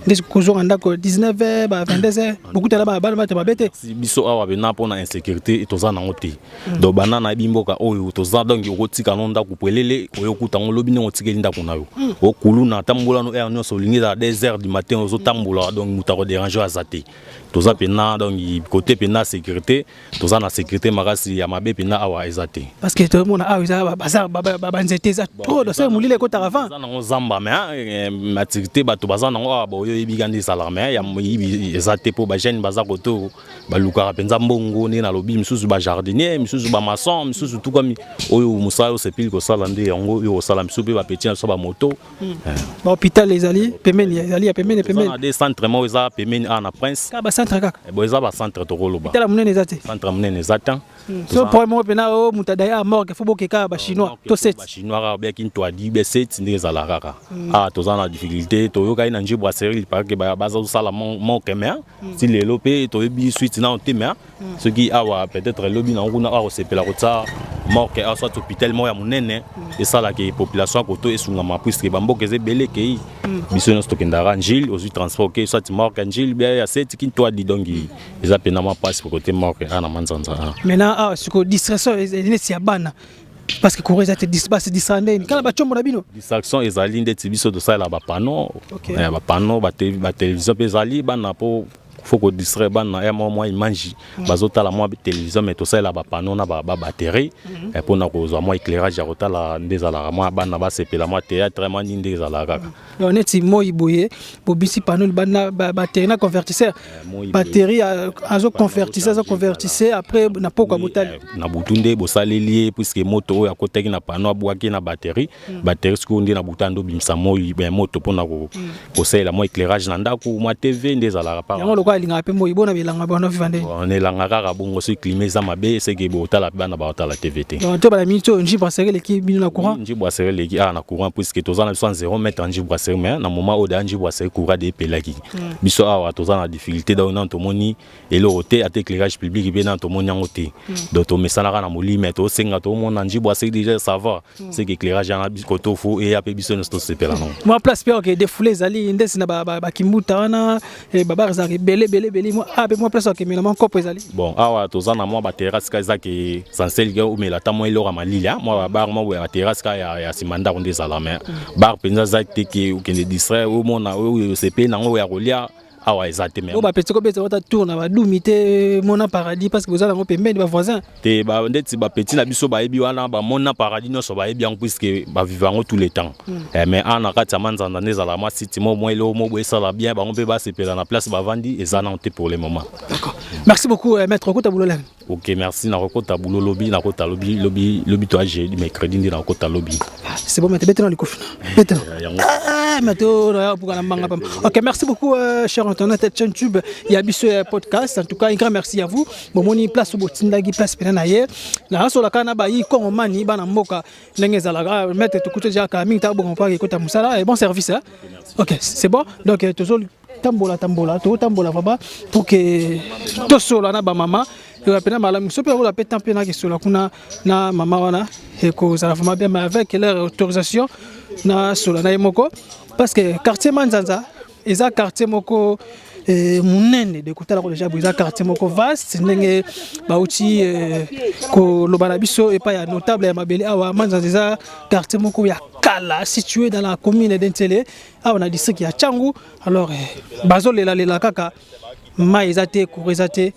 nde kozonga ndako 19 h ba 22 h, bokutana bana bato mabe te? Biso awa pena mpona insécurité toza nango te. Donc banda nayebi mboka oyo toza, donc okotika no ndako pwelele, oyokuta yango lobi ndenge otikeli ndako na yo. Okuluna tambola no heure nyonso olingi, ezala 2 heures du matin ozotambola, donc moto akodérange oyo aza te. Toza pena, donc côté pena sécurité, toza na sécurité makasi, ya mabe mpena awa eza te. Parce que tomona awa eza baza banzete eza trop, donc molili ekotaka avant. Eza nango zamba, mais maturité bato baza nango awa, boyo oyebika nde ezalaka, mais ya moyibi eza te, mpo bajeune baza kote oyo balukaka mpenza mbongo. Ndenge nalobi, misusu bajardinier, misusu bamaçon, misusu tukami oyo mosala osepeli kosala nde yango oyo kosala, misusu mpe bapeti na biso bamoto. Bahôpital ezali pembeni, ezali ya pembeni pembeni? Na de centre moko eza pembeni awa na Prince. Kaka bacentre kaka? Bo eza bacentre tokoloba. Hôpital monene eza te? Centre monene eza te. So problème moko mpena o moto adaye a morgue, fo bokeka bachinois to set? Bachinois kaka, obiaki ntwadi be set ndenge ezala kaka. Awa toza na difficulté, toyokaki na Nji Brasserie. Brasserie, il paraît que bazosala morgue, mais ti lelo mpe toyebi suite nano te. Mais soki awa peut-être lobi nango kuna awa kosepela kotia morgue awa, soit hôpital moko ya monene esalaka population ya koto esungama, puisque bamboka eza ebele ekei. Biso nyonso tokendaka Njili, ozwi transport oke soit morgue ya Njili bia ya seti Kintwadi. Donc eza mpena mwa mpasi kote morgue awa na Manzanza awa. Maintenant awa sikoyo, distraction neti ya bana, parce que courant eza te, base distraire ndeni kala bacombo na bino? Distraction ezali ndeti biso tosalela bapanneau. Bapanneau, batélévision mpe ezali bana, mpo faut kodistraire bana ya mwa image, bazotala mwa télévision. Mais tosalela bapanneau na babatterie mpona kozwa mwa éclairage ya kotala nde ezalaka mwa bana basepela, mwa théâtre, mwa nini nde ezalaka kaka. Donc neti moi boye, bobisi panneau libanda, batterie na convertisseur, batterie azoconvertisse, azoconvertisse, après na pokwa botali. Na butu nde bosaleli ye, puisque moto oyo akotaki na panneau abwaki na batterie. Batterie sikoyo nde na butu ande obimisa moi, moto mpona kosalela mwa éclairage na ndako, mwa TV nde ezalaka pa. Yango lokola alingaka mpe moi bona bilanga bona viva nde. Elanga kaka bongo. Soki climat eza mabe, eseke botala mpe bana baotala TV te. Donc to bana miniti oyo, Nji Brasserie eleki bino na courant? Nji Brasserie eleki awa na courant, puisque toza na biso 0 mètre Nji Brasserie. Mais na moment oyo deya Nji Brasserie courant de epelaki, biso awa toza na difficulté. Donc nano tomoni eloko te, ata éclairage public mpe nano tomoni yango te. Donc tomesanaka na molili, mais tosenga tomona Nji Brasserie déjà, ça va, c'est que éclairage yana koto fo eya mpe biso nyonso tosepela nango. Mwa place mpe oke défoulé ezali ndesi na bakimbuta wana, babar ezalaka ebele ebele ebele. Mwa a mpe mwa place okemela mwa nkopo ezali? Bon, awa toza na mwa baterrasse ka eza ke essentiel ke omela ata mwa eloko ya malili, mwa babar, mwa boye, baterrasse ka ya nsima ndako nde ezala. Mais bar mpenza eza te ke okende distraire, omona oyo osepeli nango oyo ya kolia, awa eza te. Oyo bapesi kobeta ota tour na badumi te, Mona Paradis, parce que boza nango pembeni, bavoisin. Te, ndeti bapeti na biso bayebi wana, bamona Paradis nyonso bayebi yango, puisque bavive yango tout le temps. Mais awa na kati ya Manzanza nde ezala mwa site mo mwa eloko mo boye esala bien, bango mpe basepela na place bavandi, eza nano te pour le moment. D'accord, merci beaucoup, maître Okota Buloleng. Ok, merci. Nakokota bulo lobi, nakota lobi, lobi, lobi to jeudi, mercredi nde nakota lobi. C'est bon, maître, betena likofi betena. Ah, maître, na mbanga pamba. Ok, merci beaucoup, cher internaute chaîne YouTube ya biso ya podcast. En tout cas, un grand merci à vous. Bomoni place botindaki, place pena na ye nasolaka na bayi kongomani, bana mboka ndenge ezalaka. Maître, tokuti déjà kala mingi, taka bongo mpo ekota mosala et bon service, hein? Ok, c'est bon. Donc tozo tambola tambola, totambola vraiment pour que tosola na bamama ekoza mpena malamu. So mpe okola mpe tan mpe nakesola kuna na mama wana, ekozala vraiment bien, mais avec leur autorisation nasola na ye moko, parce que quartier Manzanza eza quartier moko monene de kotala ko déjà boye, eza quartier moko vaste ndenge bauti koloba na biso epai ya notable ya mabele. Awa Manzanza eza quartier moko ya kala, situé dans la commune de Nsele, awa na district ya Tshangu. Alors bazolelalela kaka mai eza te, courant eza te.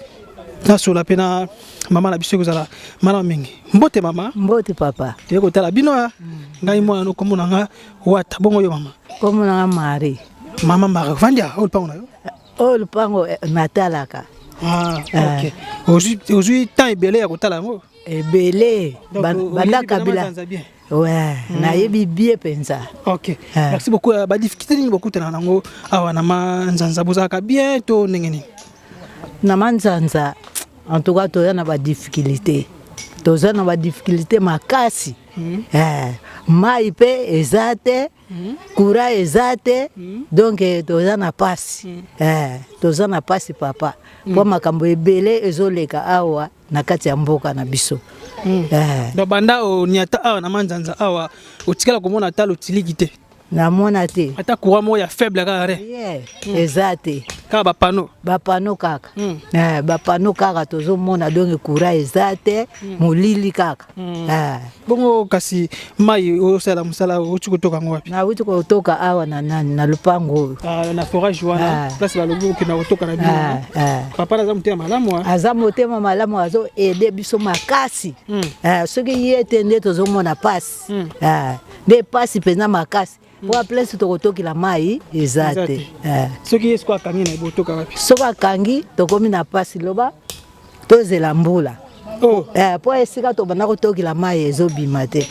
Nasola mpe na mama na biso, ekozala malamu mingi. Mbote mama. Mbote papa. Toye kotala bino ya ngai mwana no, kombo na nga Wata. Bongo yo mama? Kombo na nga Marie. Mama Marie, vandia oyo lupango na yo? Oyo lupango natalaka. Ah, ok. Ozwi temps ebele ya kotala yango? Ebele, banda Kabila. Ouais, nayebi bien mpenza. Ok, merci beaucoup. Badifficulté nini bokutana nango awa na Manzanza? Bozalaka bien to ndenge nini? Na Manzanza, en tout cas toza na badifficulté, toza na badifficulté makasi. Mai mpe eza te, courant eza te, donc toza na pasi, toza na pasi papa, mpo makambo ebele ezoleka awa na kati ya mboka na biso. Donc banda oniata awa na Manzanza awa, otikala komona ata lotiliki te? Namona te. Ata courant moko ya faible kaka re? Yeah, eza te. Kaka bapanneau? Bapanneau kaka. Bapanneau kaka tozomona, donc courant eza te, molili kaka. Bongo kasi mai osala mosala, outi kotoka yango wapi? Nauti kotoka awa na nani, na lupango oyo. Ah, na forage wana? Ah. Place balobi okenda kotoka na bino? Ah, ah. Papa naza motema malamu, ah. Aza motema malamu, azo aider biso makasi. Soki ye te nde tozomona pasi. Nde pasi mpenza makasi, po place tokotokela mai eza Eza te. te. Soki ye siko akangi na ye, botoka wapi? Soki akangi, tokomi na pasi, loba tozela mbula. Oh. Po esika tobanda kotokela mai ezobima te.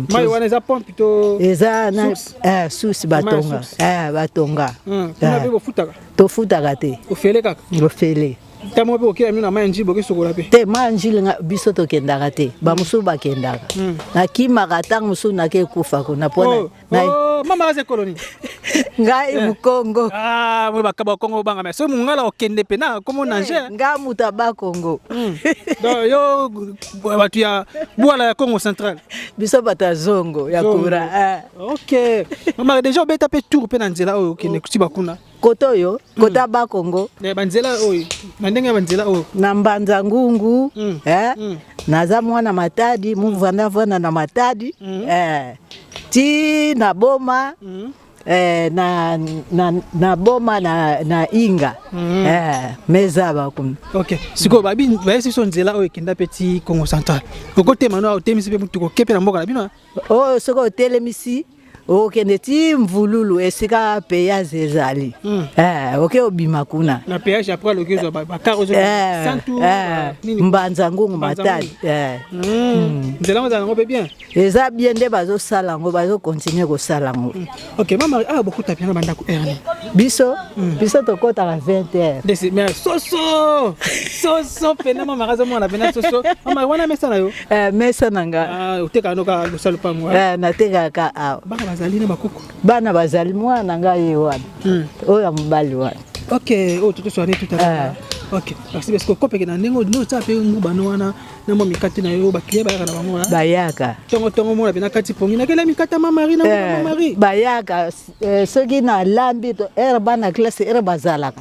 Mai wana eza pompe to? Eza na Source? Source. Mai ya Batonga. source. Batonga. Kuna mpe bofutaka? Tofutaka te. Ofele kaka? Ofele. Ntango mpe okela mino na mai ya njili bokesokola mpe? Te, mai ya njili biso tokendaka te, bamosusu bakendaka. Nakimaka ntango mosusu nake ekufa kuna mpo oh, oh, mama aza ekolo nini? Ngai eh. Mokongo. Ah, mo bakaba Kongo banga mais soki mongala okende mpe na komo nager. Ngai moto ya Bakongo. Donc yo bato ya Bwala ya Congo central. Biso bato ya Zongo ya Kura. Eh. Ok. Mama déjà obeta mpe tour mpe na nzela oyo okende kuti bakuna. Kote oyo, kota Bakongo. Eh, banzela oyo, na ndenge ya banzela oyo. Na Mbanza Ngungu, eh, naza mwana Matadi, muvanda vanda na Matadi, eh, ti na Boma, eh, na, na, na Boma na, na Inga, eh, mezaba kuna. Ok, sikoyo babi bayesi biso nzela oyo ekenda mpe ti Congo central. Okotema no otemisi mpe motuka oke mpe na mboka na bino. Oyo soki otelemisi okende ti Mvululu esika péage ezali. Eh, oke obima kuna. Na péage après aloki ozwa bakar ozo Eh, santu eh, nini? Mbanza Ngungu Mbanza Matadi. Ngungu. Eh. Nzela yango ezala yango mpe bien. Eza bien nde bazosala yango, bazokontinue kosala yango. Ok, mama awa bokuta mpenza bandako heure nini? Biso tokɔtaka 20 heures. Ndesi mais soso soso pena mama azomona pena soso mama wana mesa na yo. Eh, mesa na nga. Ah, otekaka noka losala lopango. Eh, natekaka awa. Bana bazali na bakoko? Bana bazali, mwana na ngai ye wana, oyo ya mobali wana. Ok, oyo totoswane tout à l'heure. Ok, merci parce que okopeke na ndenge nde otia mpe ngubano wana na mwa mikate na yo, baklia bayaka na bango wana. Bayaka. Ntongo ntongo mona mpe na kati pongi nakela mikate ya Mamari na Eh, Mamari. Bayaka eh, soki nalambi heure bana classe heure bazalaka,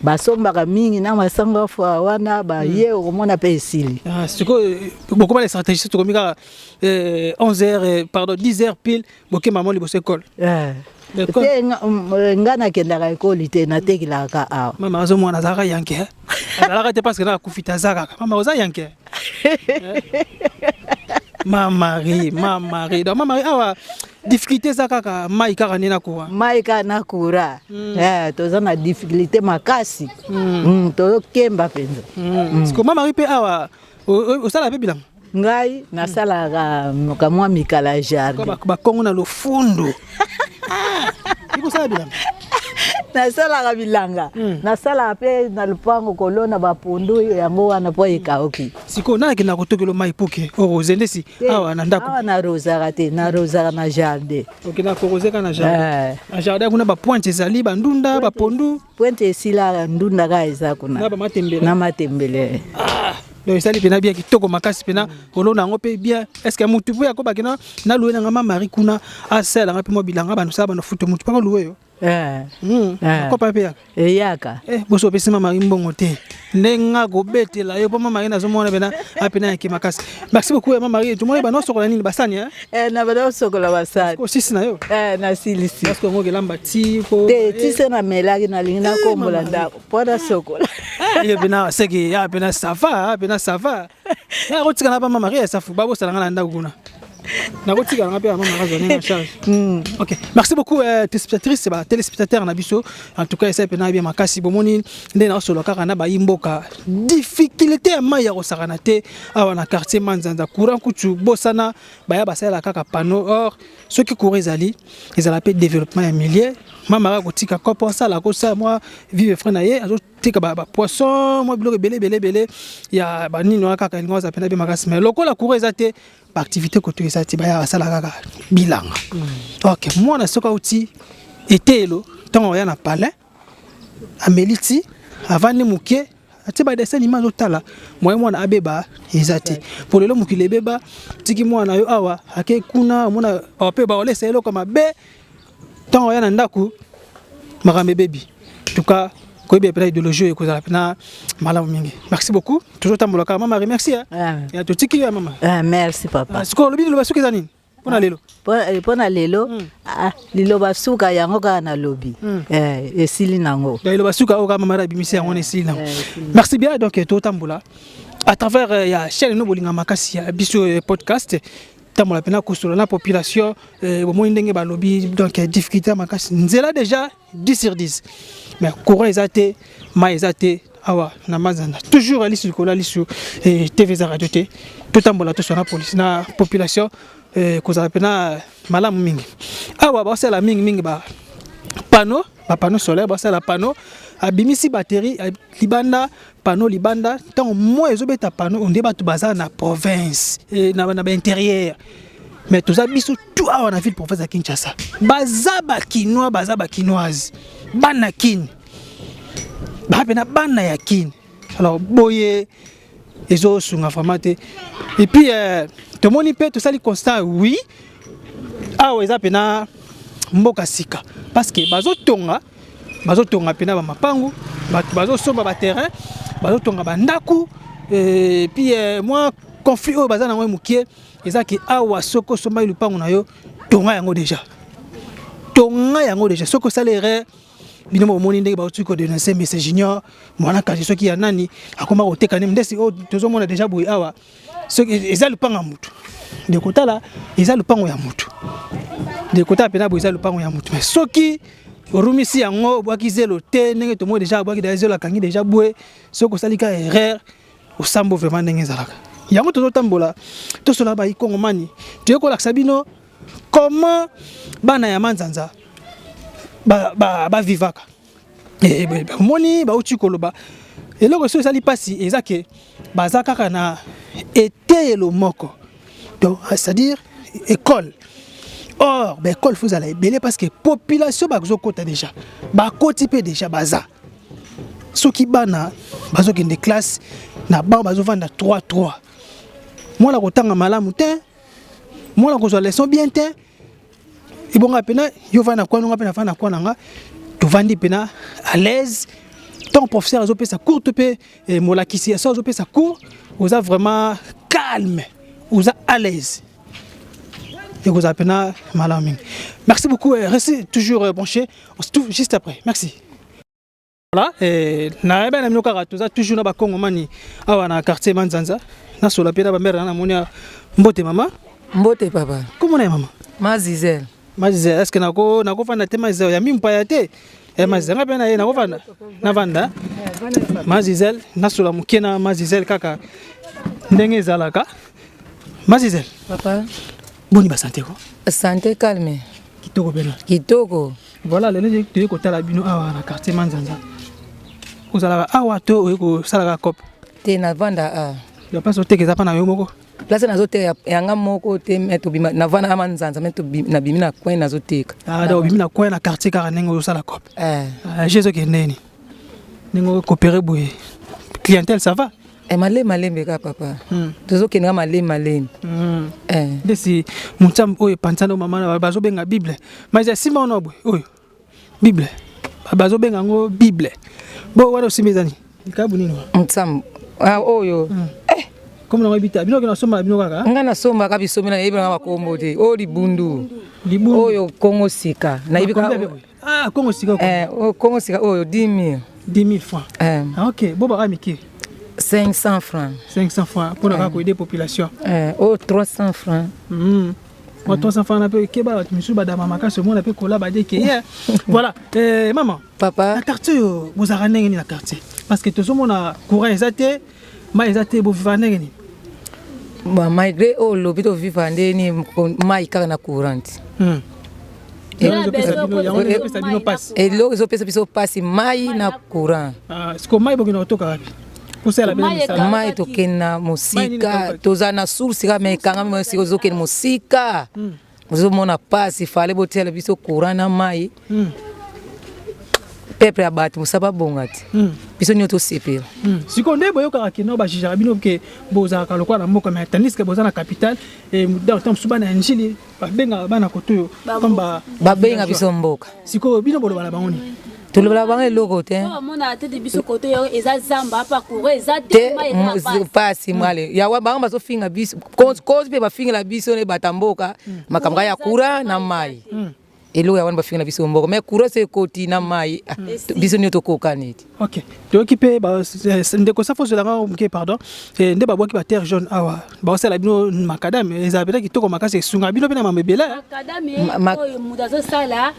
basombaka mingi na masango afwa wana baye, okomona mpe esili. Ah, sikoyo bokoma na stratégie tokomi kaka 11 heures, pardon, 10 heures pile bokema mo liboso ekole. Eh. L'école. Te, nga nakendaka ekoli te, natekelaka awa. Mama azomona azalaka yanke, eh? Azalaka te parce que na akufi te, aza kaka. Mama oza yanke. Eh? Mamari, Mamari. Donc Mamari awa difficulté eza kaka mai kaka nde na courant. Mai kaka na courant. Eh, toza na difficulté makasi. Tozokemba mpenza. Sikoyo Mamari mpe awa osala mpe bilanga? Ngai nasalaka kamwa mikala ya jardin. Bakongo na lofundu. Ikosala bilanga? Nasalaka bilanga, nasalaka mpe na lupango kolona bapondu yango wana mpo ekauki. Sikoyo nalakenda kotokelo mai puke orose ndesi awa na ndako? Awa narosaka te, narosaka na jardin. Okenda korose kaka na jardin? Eh. Na jardin kuna bapointe ezali, bandunda, bapondu? Pointe esila, ndunda kaka eza kuna. Na bamatembele? Na matembele. Donc esali mpena bien, kitoko makasi mpena kolona yango mpe bien. Est ce que mutu mpe akobaki na naluwe nanga Mamari kuna asalelanga mpe mwa bilanga bano sala bano futo mutu mpaka luwe yo? Eh. Eh. Kopa mpe yaka? Eyaka. Eh, boso opesi Mamari mbongo te ndenge nga kobetela yo mpo Mamari nazomona pena apena yake makasi. Merci beaucoup ya Mamari. Tomoni bano osokola nini, basani, eh? Eh, na bada osokola basani. Osisi na yo? Eh, nasilisi. Parce que ngo kelamba ti ko Te, ti se namelaki, nalingi nakombola ndako mpo nasokola. Ye pena seki ya pena ça va, pena ça va. Ya kotika na ba Mama ya safu babosala nga na ndako kuna nakotika nanga mpe ya mama azwa ndenge na charge. Ok, merci beaucoup téléspectatrice, ba téléspectateur na biso. En tout cas esa pena bien makasi. Bomoni nde naosolola kaka na bayi mboka, difficulté ya mai ya kosakana te awa na quartier Manzanza. Courant kutu bosana, baya basalela kaka panneau. Or soki courant ezali, ezala mpe développement ya milieu. Mama kaka kotika kopo asala kosala mwa vivre frais na ye, azotika bapoisson mwa biloko ebele ebele ebele ya banini wana kaka elingo aza mpena be makasi. Mais lokola courant eza te, baactivité koto eza te, baya basala kaka bilanga. Ok, mwana soki auti eteyelo, ntango aya na palin, ameli ti avandi moke, atie badessin animé, azotala moye mwana abeba eza te. Po lelo mokili ebeba, tiki mwana yo awa ake kuna, omona awa mpe baolesa eloko mabe, ntango aya na ndako makambo ebebi. En tout cas koyebi mpena idéologie oyo ekozala mpena malamu mingi. Merci beaucoup. Tozotambola kaka. Mama, merci. Ah. Totiki yo ya mama. Ah, merci papa. Sikoyo olobi liloba soki eza nini mpona lelo? Mpo na lelo, ah, liloba suka yango kaka nalobi. Eh, esili nango. Donc liloba suka oyo kaka mama abimisi yango na esili nango. Merci bien. Donc totambola à travers ya chaîne no bolinga makasi ya biso podcast, tambola mpena kosola na population. Bomoni ndenge balobi. Donc difficulté ya makasi, nzela déjà 10 sur 10, mais courant eza te, mai eza te awa na Manzanza. Toujours alisu likolo alisu, TV eza, radio te. Totambola, tosola na police na population, kozala mpena malamu mingi. Awa baosala mingimingi ba Panneau, ba panneau solaire, basala panneau, abimisi batterie libanda, panneau libanda, ntango moi ezobeta panneau, onde bato baza na province, eh, na, na baintérieur. Mais toza biso tout awa na ville province ya Kinshasa. Baza ba Kinois, baza ba Kinoise. Bana Kin. Ba pena bana ya Kin. Alors boye ezosunga vraiment te. Et puis tomoni mpe tosali constat, oui, awa eza pena mboka sika parce que bazotonga, bazotonga pena bamapangu, bato bazosomba baterrain, bazotonga bandako. Et puis moi conflit oyo baza nango mokie eza ke awa soki osombaki lupango na yo, tonga yango déjà, tonga yango déjà. Soki osala erreur, bino bomoni ndenge bauti kodénoncer Monsieur Junior mwana kasi soki ya nani akoma koteka nini. Ndesi oyo tozomona déjà boye awa, soki eza lupango ya mutu, nde kotala eza lupango ya mutu, nde kotala mpena boye eza lupango ya mutu. Mais soki orumisi yango, obwaki zelo te, ndenge tomoni déjà abwaki déjà zelo, akangi déjà boye, soki osali ka erreur, osambo vraiment. Ndenge ezalaka yango, tozotambola, tosola baikongomani, toye kolakisa bino comment bana ya Manzanza bavivaka. Bamoni bauti koloba eloko so ezali mpasi, eza ke baza kaka na eteyelo moko, donc c'est-à-dire école. Or baécole faut ezala ebele parce que population bazokota déjà, bakoti mpe déjà baza. Soki bana bazokende classe na bango, bazovanda 3 3, mwana kotanga malamu te, mwana kozwa leçon bien te. Ebonga mpena yo vanda na kwana, nga mpe navanda na kwana nga, tovandi mpena à l'aise. Tant professeur azopesa cours to mpe molakisi so azopesa cours, oza vraiment calme, oza à l'aise, ekozala mpena malamu mingi. Merci beaucoup, restez toujours branché, on se trouve juste après. Merci. Voilà, nayeba na bino kaka, toza toujours na bakongomani awa na quartier Manzanza. Nasola mpe na bamere na namoni. Mbote mama. Mbote papa. Komona ya mama? Mazizel. Mazizel, est ce que nakofanda te? Mazizel ya mimpaya te. Mazizel, nga mpe na ye nakofanda, navanda. Mazizel, nasola moke na Mazizel kaka ndenge ezalaka. Mazizel. Papa. Boni basanté ko? Santé calme. Kitoko mpena. Kitoko. Voilà, lelo toye kotala bino awa na quartier Manzanza. Ozalaka awa to oye kosalaka cope? Te, navanda a. Ya place oteka eza mpa na yo moko? Place nazoteka yanga moko te, me tobima, navanda na Manzanza, me nabimi na coin, nazoteka. Ah, donc obimi na coin na quartier kaka ndenge ozosala cope. Je ezokende nini ndenge okopere boye? Clientèle, ça va? Malembe malembe kaka papa, tozokende ka malembe malembe. Ndesi montiambo oyo epanzana, mama, bazobenga Bible, mais eza nsima wana boye, oyo Bible, bazobenga yango Bible. Bo wana osimbi ezani likabu nini? Nsambo oyo. Comme nango yebi te, bino okende nasomba na bino kaka? Nga nasombaka bisomi, na nayebi nanga bakombo te. Oyo libundu, oyo Kongo sika, nayebi. Ah, Kongo sika. Kongo sika oyo 10 000. 10 000 francs. Ah, ok, bo baka mike? 500 francs. 500 francs mpona kaka koaider population. Oyo 300 francs. Mwa 300 francs na mpe keba, bato misusu badama makasi, omona mpe kola badeke ye. Voilà, mama. Papa. Na quartier oyo bozalaka ndenge nini na quartier? Parce que tozomona courant eza te, mai eza te, bovivaka ndenge nini? Bon, malgré oyo olobi, tovivre ndeni mai kaka na courant. Yango ezopesa bino mpasi? Eloko ezopesa biso mpasi, mai na courant. Siko mai bokende kotoka wapi? Kosala bino misala? Mai tokende na mosika, toza na source kaka, me ekangami mosika, ozokende mosika, ozomona pasi. Fale botiela biso courant na mai, peuple ya bato mosala babonga te, biso nyonso tosepela. Sikoyo nde boyokaka kino bajugeaka bino ke bozalaka lokola na mboka, mais tandis que boza na capitale. Ntango mosusu bana ya Njili babengaka bana koto oyo comme babenga biso mboka. Sikoyo bino boloba na bango nini? Tolobela bango eloko te. Omonaka te, biso kote oyo eza zamba, apa courant eza te, pasi mwale yawa. Bango bazofinga biso kozi mpe bafingela biso ne bata mboka makambo kaka ya courant na mai. Eloko ya wana bafingela biso mboka, mais courant so ekoti na mai, biso nio tokokani te. Ok, toyoki mpe ndeko Safo, ozelanga moke, pardon. Nde babwaki baterre jaune awa, baosala bino macadam, ezala mpenza kitoko makasi, esunga bino mpe na mama ebele.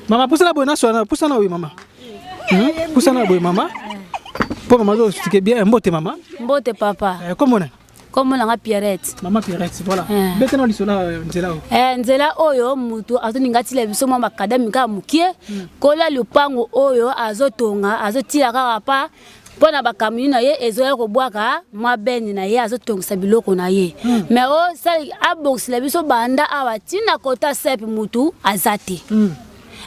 Mama, pusana boye, naswana, pusana oyo mama, pusana boye mama, mpo mama azosike bien. Mbote mama. Mbote papa. Komona? Kombo na nga Pierrette. Mama Pierrette, voilà. Eh. Beta na lisolo ya nzela oyo. Eh, nzela oyo mutu azolinga atila biso mwa makadami kaka mokie kola lupango oyo azotonga azotila kaka pa mpo na bakamini na ye ezoya kobwaka mwa bene na ye azotongisa biloko na ye mm. mais osali abongisela biso banda awa ntina kota sepe mutu aza te mm.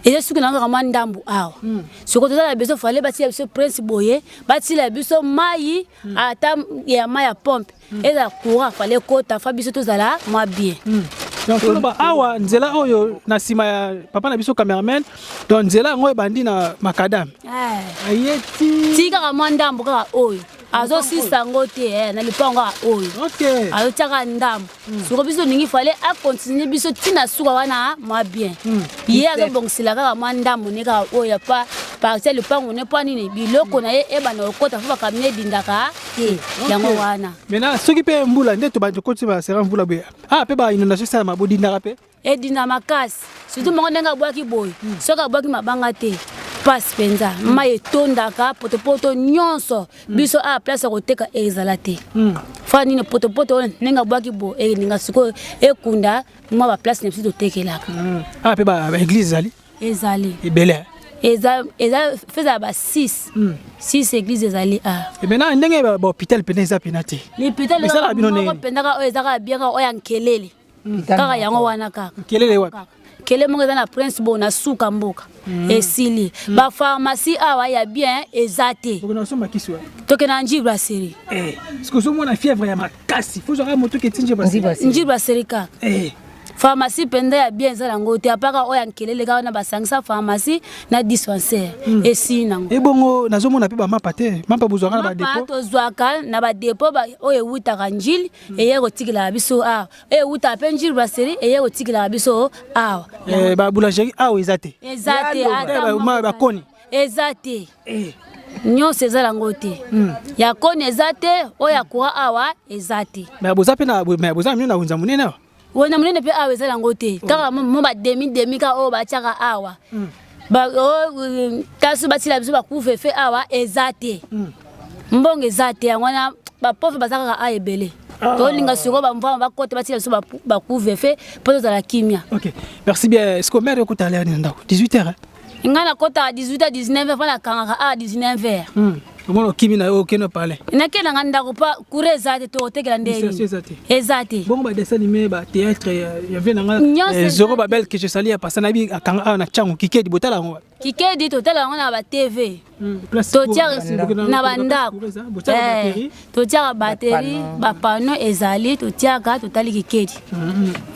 eza suki na kaka mwa ndambu awa mm. sikoyo tozala biso fale batila biso prince boye batila biso mai mm. ata ya mai ya pompe mm. ezala courant fale ekota fa biso tozala mwa bien mm. Donc toloba awa nzela oyo na nsima ya papa na biso cameraman, donc nzela yango ebandi na makadam eh. aye ti ti kaka mwa ndambo kaka oyo azosisa yango te eh, na lipango kaka oyo okay. azotiaka ndambo mm. soko biso tolingi fale akontinue biso ntina suka wana mwa bien mm. ye azobongisela kaka mwa ndambo ne kaka oyo pa parti ya lopango ne mpo nini biloko na ye ebanda kokota fo bakamine edindaka te yango wana. Maintenant soki mpe mbula nde tobandi tokoti basera mvula boye, ah mpe ba inondation esalama, bodindaka mpe? Edinda makasi, surtout moko ndenge abwaki boye, soki abwaki mabanga te pasi mpenza, mai etondaka potopoto nyonso. Biso awa place ya koteka ezala te. Fa nini potopoto oyo ndenge abwaki boye elinga sikoyo ekunda mwa baplace na biso totekelaka. Awa mpe baeglise ezali? Ezali ebele. Eza eza feza ba 6 6 église ezali a. Et maintenant ndenge bahôpital pene eza pena te? L'hôpital Esalaka bino moko ndenge? mpenza kaka oyo eza kaka bien, kaka oyo ya nkelele kaka yango wana kaka. Nkelele wapi? Kele moko eza na prince bo na suka mboka. Esili bapharmacie awa ya bien eza te. Okende kosomba kisi wapi? Tokende na Njili Brasserie. Eh, parce que ozomona fièvre ya makasi, fo ozwaka moto keti nje basi. Njili Brasserie kaka. Eh. Pharmacie mpenza ya bien eza nango te, apaka oyo ya nkelele kaka wana basangisa pharmacie na dispensaire, esili nango. Ebongo nazomona mpe bamapa te, mapa bozwaka na mapa badepo? Tozwaka na badepo oyo ewutaka Njili eye kotikelaka biso awa, oyo ewutaka mpe Njili Brasserie eye kotikelaka biso awa. Eh, baboulangerie awa eza te? Eza te. Eh, Ata moko eza te. Bakoni? Eza te, nyonso eza yango te. Ya koni eza te, oyo ya courant awa eza te. Mais boza mpe na, mais boza mino na wenza monene awa? Wena monene mpe awa eza yango te, kaka mo bademi demi kaka oyo batiaka awa. Taso batila biso bacouvre-feu awa eza te, mbongo eza te. Yango wana bapauvre baza kaka a ebele. Tolinga sikoyo bamvama bakota batila biso bacouvre-feu mpo tozala kimia. Ok, merci bien. Est ce que mare okota lere na ndako 18 heures, hein? Ngai nakotaka 18 19 heures, mpo nakangaka a 19 heures. Omona okimi na yo, okende palais? Nakende nanga ndako mpo courant eza te, tokotekela ndenge? Distraction eza te. Eza te. Bongo badessin animé, bathéâtre ya vie nanga? Nyonso eza Zoro Babel que je sali ya pasa nayebi akanga awa na ntango kikedi, botala yango wapi? Kikedi totala yango na batv. Place Totiaka na bandako. Botiaka batterie? Totiaka batterie, bapano ezali, totiaka, totali kikedi,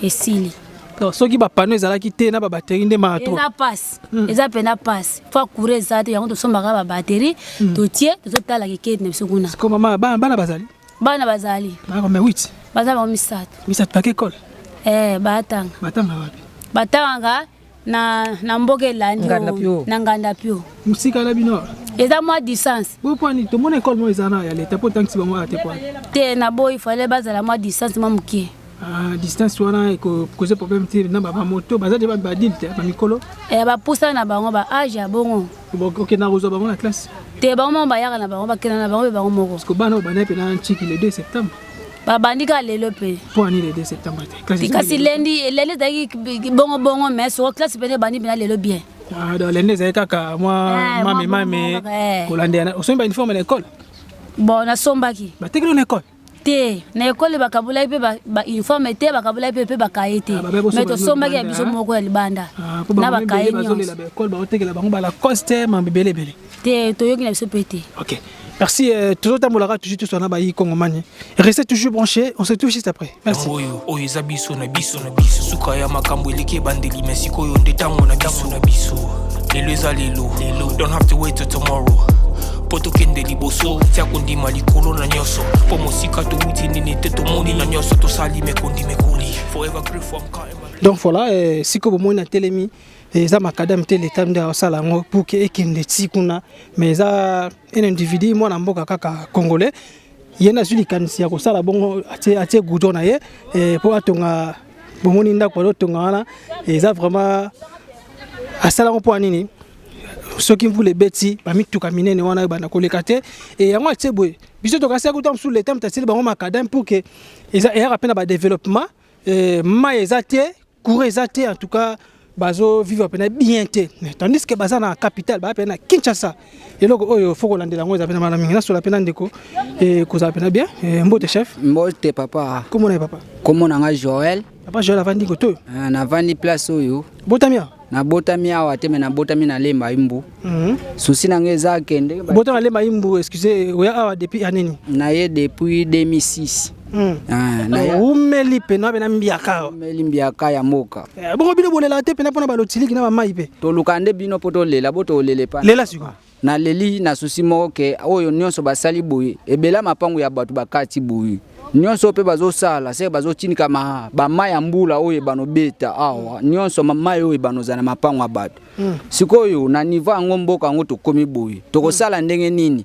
esili. Donc soki bapano ezalaki te na babatterie nde maa trop. Eza pasi, eza mpena pasi. Fo courant eza te, yango tosombaka babatterie, totie, tozotala kikedi na biso kuna. Ko mama, bana bazali? Bana bazali. Bana mais 8? Baza bango misato. Misato bake ekole? Eh, batanga. Batanga wapi? Batangaka na mboka elandi. Nganda oyo, Pio. Na Nganda Pio. Mosika na bino. Eza mwa distance. Bo pwani tomona ekole moko eza na ya leta mpo otangisi bango awa te pwani? Te, naboyi, fale bazala mwa distance mwa mokie. Ah, distance wana ekocause problème te na bamoto baza de baadulte, bamikolo? Eh, bapusana na bango ba age ya bongo. Okenda kozwa bango na classe? Te, bango moko bayaka na bango, bakenda na bango mpe bango moko. Parce que bana oyo bandaki mpe na ntiki le 2 septembre? Babandi kaka lelo mpe. Mpo ani le 2 septembre te? Classe Kasi lendi lendi ezalaki bongo bongo, mais soko classe pene ebandi mpena lelo bien. Ah, donc lundi ezali kaka mwa Eh, mwa mame bongo mame. kaka, eh. Kolandela osombi bauniforme na ekole? Bon, nasombaki. Batekeli na ekole? Te, na ekole bakabulaki mpe bauniforme te, bakabulaki mpe bakaye te. Ah, babe bosomba Mais tosombaki ya libanda, biso ah. moko ya libanda Ah, mpo na bango bakaye ebele bazolela nyonso. baekole baotekela bango balacoste mambe ebele ebele. Te, toyoki na biso mpe te. Ok, merci. Tozotambolaka toujours tous wana bayi kongomani. Restez toujours branchés, on se touche juste après. Merci. Yango oyo oyo eza biso na biso na biso suka ya makambo eleki ebandeli me sikoyo nde ntango na biso na biso lelo eza lelo lelo, don't have to wait till tomorrow mpo tokende liboso tia kondima likolo na nyonso mpo mosika towuti nini te tomoni na nyonso tosali mekondi mekoli forever grateful, I'm counting my Donc voilà, sikoyo bomoni na telemi, eza makadam te, leta nde asala yango pour ke ekende ti kuna, mais eza un individu, mwana mboka kaka congolais, ye nde azwi likanisi ya kosala bongo, atie goudron na ye mpo atonga. Bomoni ndako azotonga wana, eza vraiment asala yango mpo ya nini? Soki mvula ebeti, bamituka minene wana ebanda koleka te. E yango atie boye. Biso tokasi kuta mosusu leta moto asili bango macadam pour que eza eyaka mpe na badéveloppement. Mai eza te, courant eza te, en tout cas bazo vivre mpenza bien te, tandis que baza na capitale, baya mpenza na Kinshasa. Eloko oyo fo kolandela yango eza mpenza malamu mingi. Nasola mpenza ndeko, kozala mpenza bien. Mbote chef. Mbote papa. Kombo na ye papa? Kombo na nga Joel. Papa Joel, avandi koto oyo? Navandi place oyo. Botami awa? Nabotami awa te, me nabotami na Lemba Imbu. Souci na ngai eza kende Botami na Lemba Imbu. Excuse, oya awa depuis année nini? Naye depuis 2006. Umeli pena pena mbiaka awa? Umeli mbiaka ya mboka. Bongo bino bolela te pena mpona balotiliki na bamai mpe? Toluka nde bino mpo tolela, bo tolela epa. Lela sikoyo. Naleli na souci moko ke oyo nyonso basali boye, ebele ya mapango ya bato bakati boye nyonso mpe bazosala seke bazotindika bamai ya mbula oyo ebanobeta awa nyonso, mai oyo ebanozala na mapango ya bato. Sikoyo na niveau yango, mboka yango tokomi boye, tokosala ndenge nini?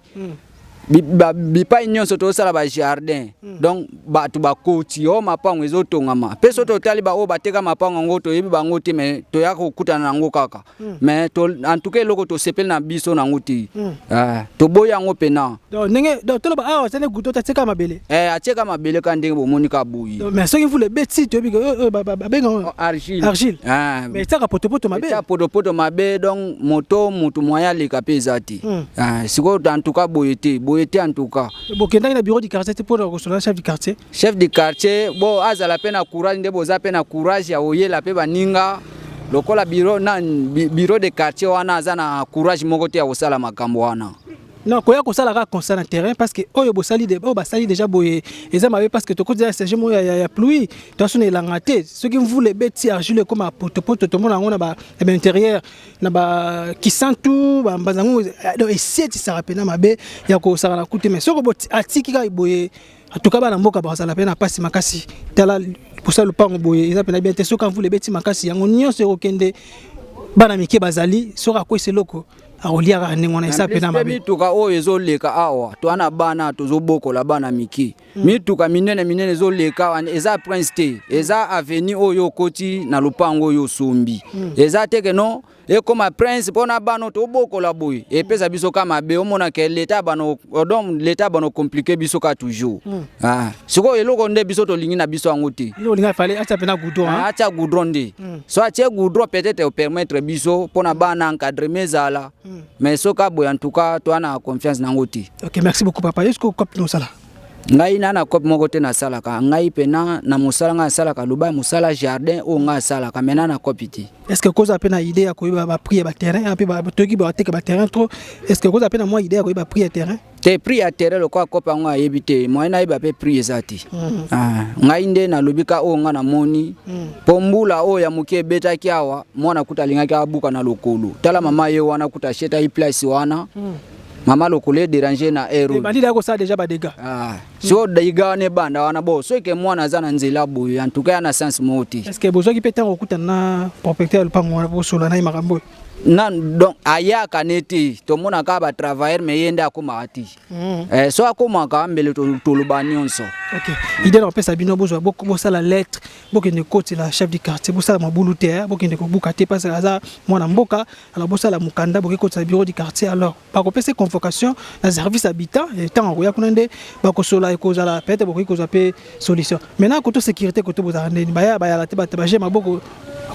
Bipai nyonso tozosala bajardin, donc bato bakoti oyo mapango ezotongama mpe so totali baoyo bateka mapango yango, toyebi bango te, me toya kokutana nango kaka. Mais en tout cas eloko tosepeli na biso nango te. Ah, toboyi yango mpena. Donc ndenge, donc toloba awa eza nde goudron, atieka mabele? Eh, atieka mabele ka ndenge bomoni ka boye. Mais soki mvula ebeti, toyebi ke oyo babenga oyo argile. Argile. Ah. Mais etiaka potopoto mabe. Etia potopoto mabe, donc moto mutu moyen aleka mpe eza te. Ah, sikoyo en tout cas boye te, boye te en tout cas. Bokendaki na bureau du quartier te mpona kosola chef du quartier? Chef du quartier bo azala mpe na courage, nde boza mpe na courage ya koyela mpe baninga lokola bureau na bureau de quartier wana aza na courage moko te ya kosala makambo wana. Non, koya kosala kaka constat na terrain, parce que oyo bosali oyo basali déjà boye eza mabe, parce que tokoti ya saison moko ya pluie, toaso na elanga te. Soki mvula ebeti, argile ekoma potopoto, tomona yango na baintérieur na bakisantu, bambanza yango, donc esietisaka mpena mabe ya kosaka na ku te. Mais soki atiki kaka boye, en tout cas bana mboka bazala mpe na mpasi makasi. Tala, kosala lopango boye eza mpena bien te. Soki mvula ebeti makasi, yango nyonso ekokende. Bana mike bazali, soki akwesi eloko, akolia kaka ndenge wana, eza mpena mabe. Mituka oyo ezoleka awa, toa bana tozobokola bana mike. Mituka minene minene ezoleka awa, eza prince te, eza avenue oyo okoti na lopango oyo osombi. Eza te ke non, ekoma prince mpona bana tobokola boye, epesa biso ka mabe. Omona ke leta bano, donc leta bano compliqué biso ka toujours. Ah, sikoyo eloko nde biso tolingi na biso yango te. Olinga fale atia mpena goudron? Ah, atia goudron nde. So atie goudron, peut-être opermettre biso mpona bana encadrement ezala. Mais soki aboye, en tout cas toa na confiance nango te. Ok, merci beaucoup papa. Est-ce que coop nosala? Ngai na coop moko te nasalaka. Ngai mpena na mosala ngai asalaka, loba mosala jardin oyo ngai asalaka, mais na na coop te. Est ce que kozala mpe na idée ya koyeba baprix ya baterrain mpe toyoki bateka baterrain trop? Est ce que kozala mpe na mwa idée ya koyeba prix ya terrain? Te, prix ya terrain lokola coop yango ayebi te, moyen nayeba mpe prix eza te. Ah, ngai nde nalobi ka oyo ngai namoni, mpo mbula oyo ya moke ebetaki awa, mwana kuta alingaki abuka na lokolo. Tala mama ye wana kuta achetaki place wana, mama lokolo edéranger na aire. Ebandi deya kosala déjà badégâts. Ah, so dégâts wana ebanda wana bo soki mwana aza na nzela boye, en tout cas ya na sens moko te. Est ce que bozwaki mpe ntango okutana na propriétaire ya lopango wana, bosola na ye makambo oyo? Na donc ayaka neti tomonaka batravailleur, mais ye nde akomaka te. So akomaka mbele toloba nyonso. Ok, idée na kopesa bino, bozwa bosala lettre, bokende kotela chef du quartier, bosala mabulu te, bokende kobuka te, parce que aza mwana mboka. Alors bosala mokanda, boke kotela bureau du quartier, alors bakopesa convocation na service habitant. Ntango akoya kuna nde bakosola, ekozala peut-être bokoki kozwa mpe solution. Maintenant koto sécurité, koto bozala ndeni? Baya bayala te, bato baje maboko,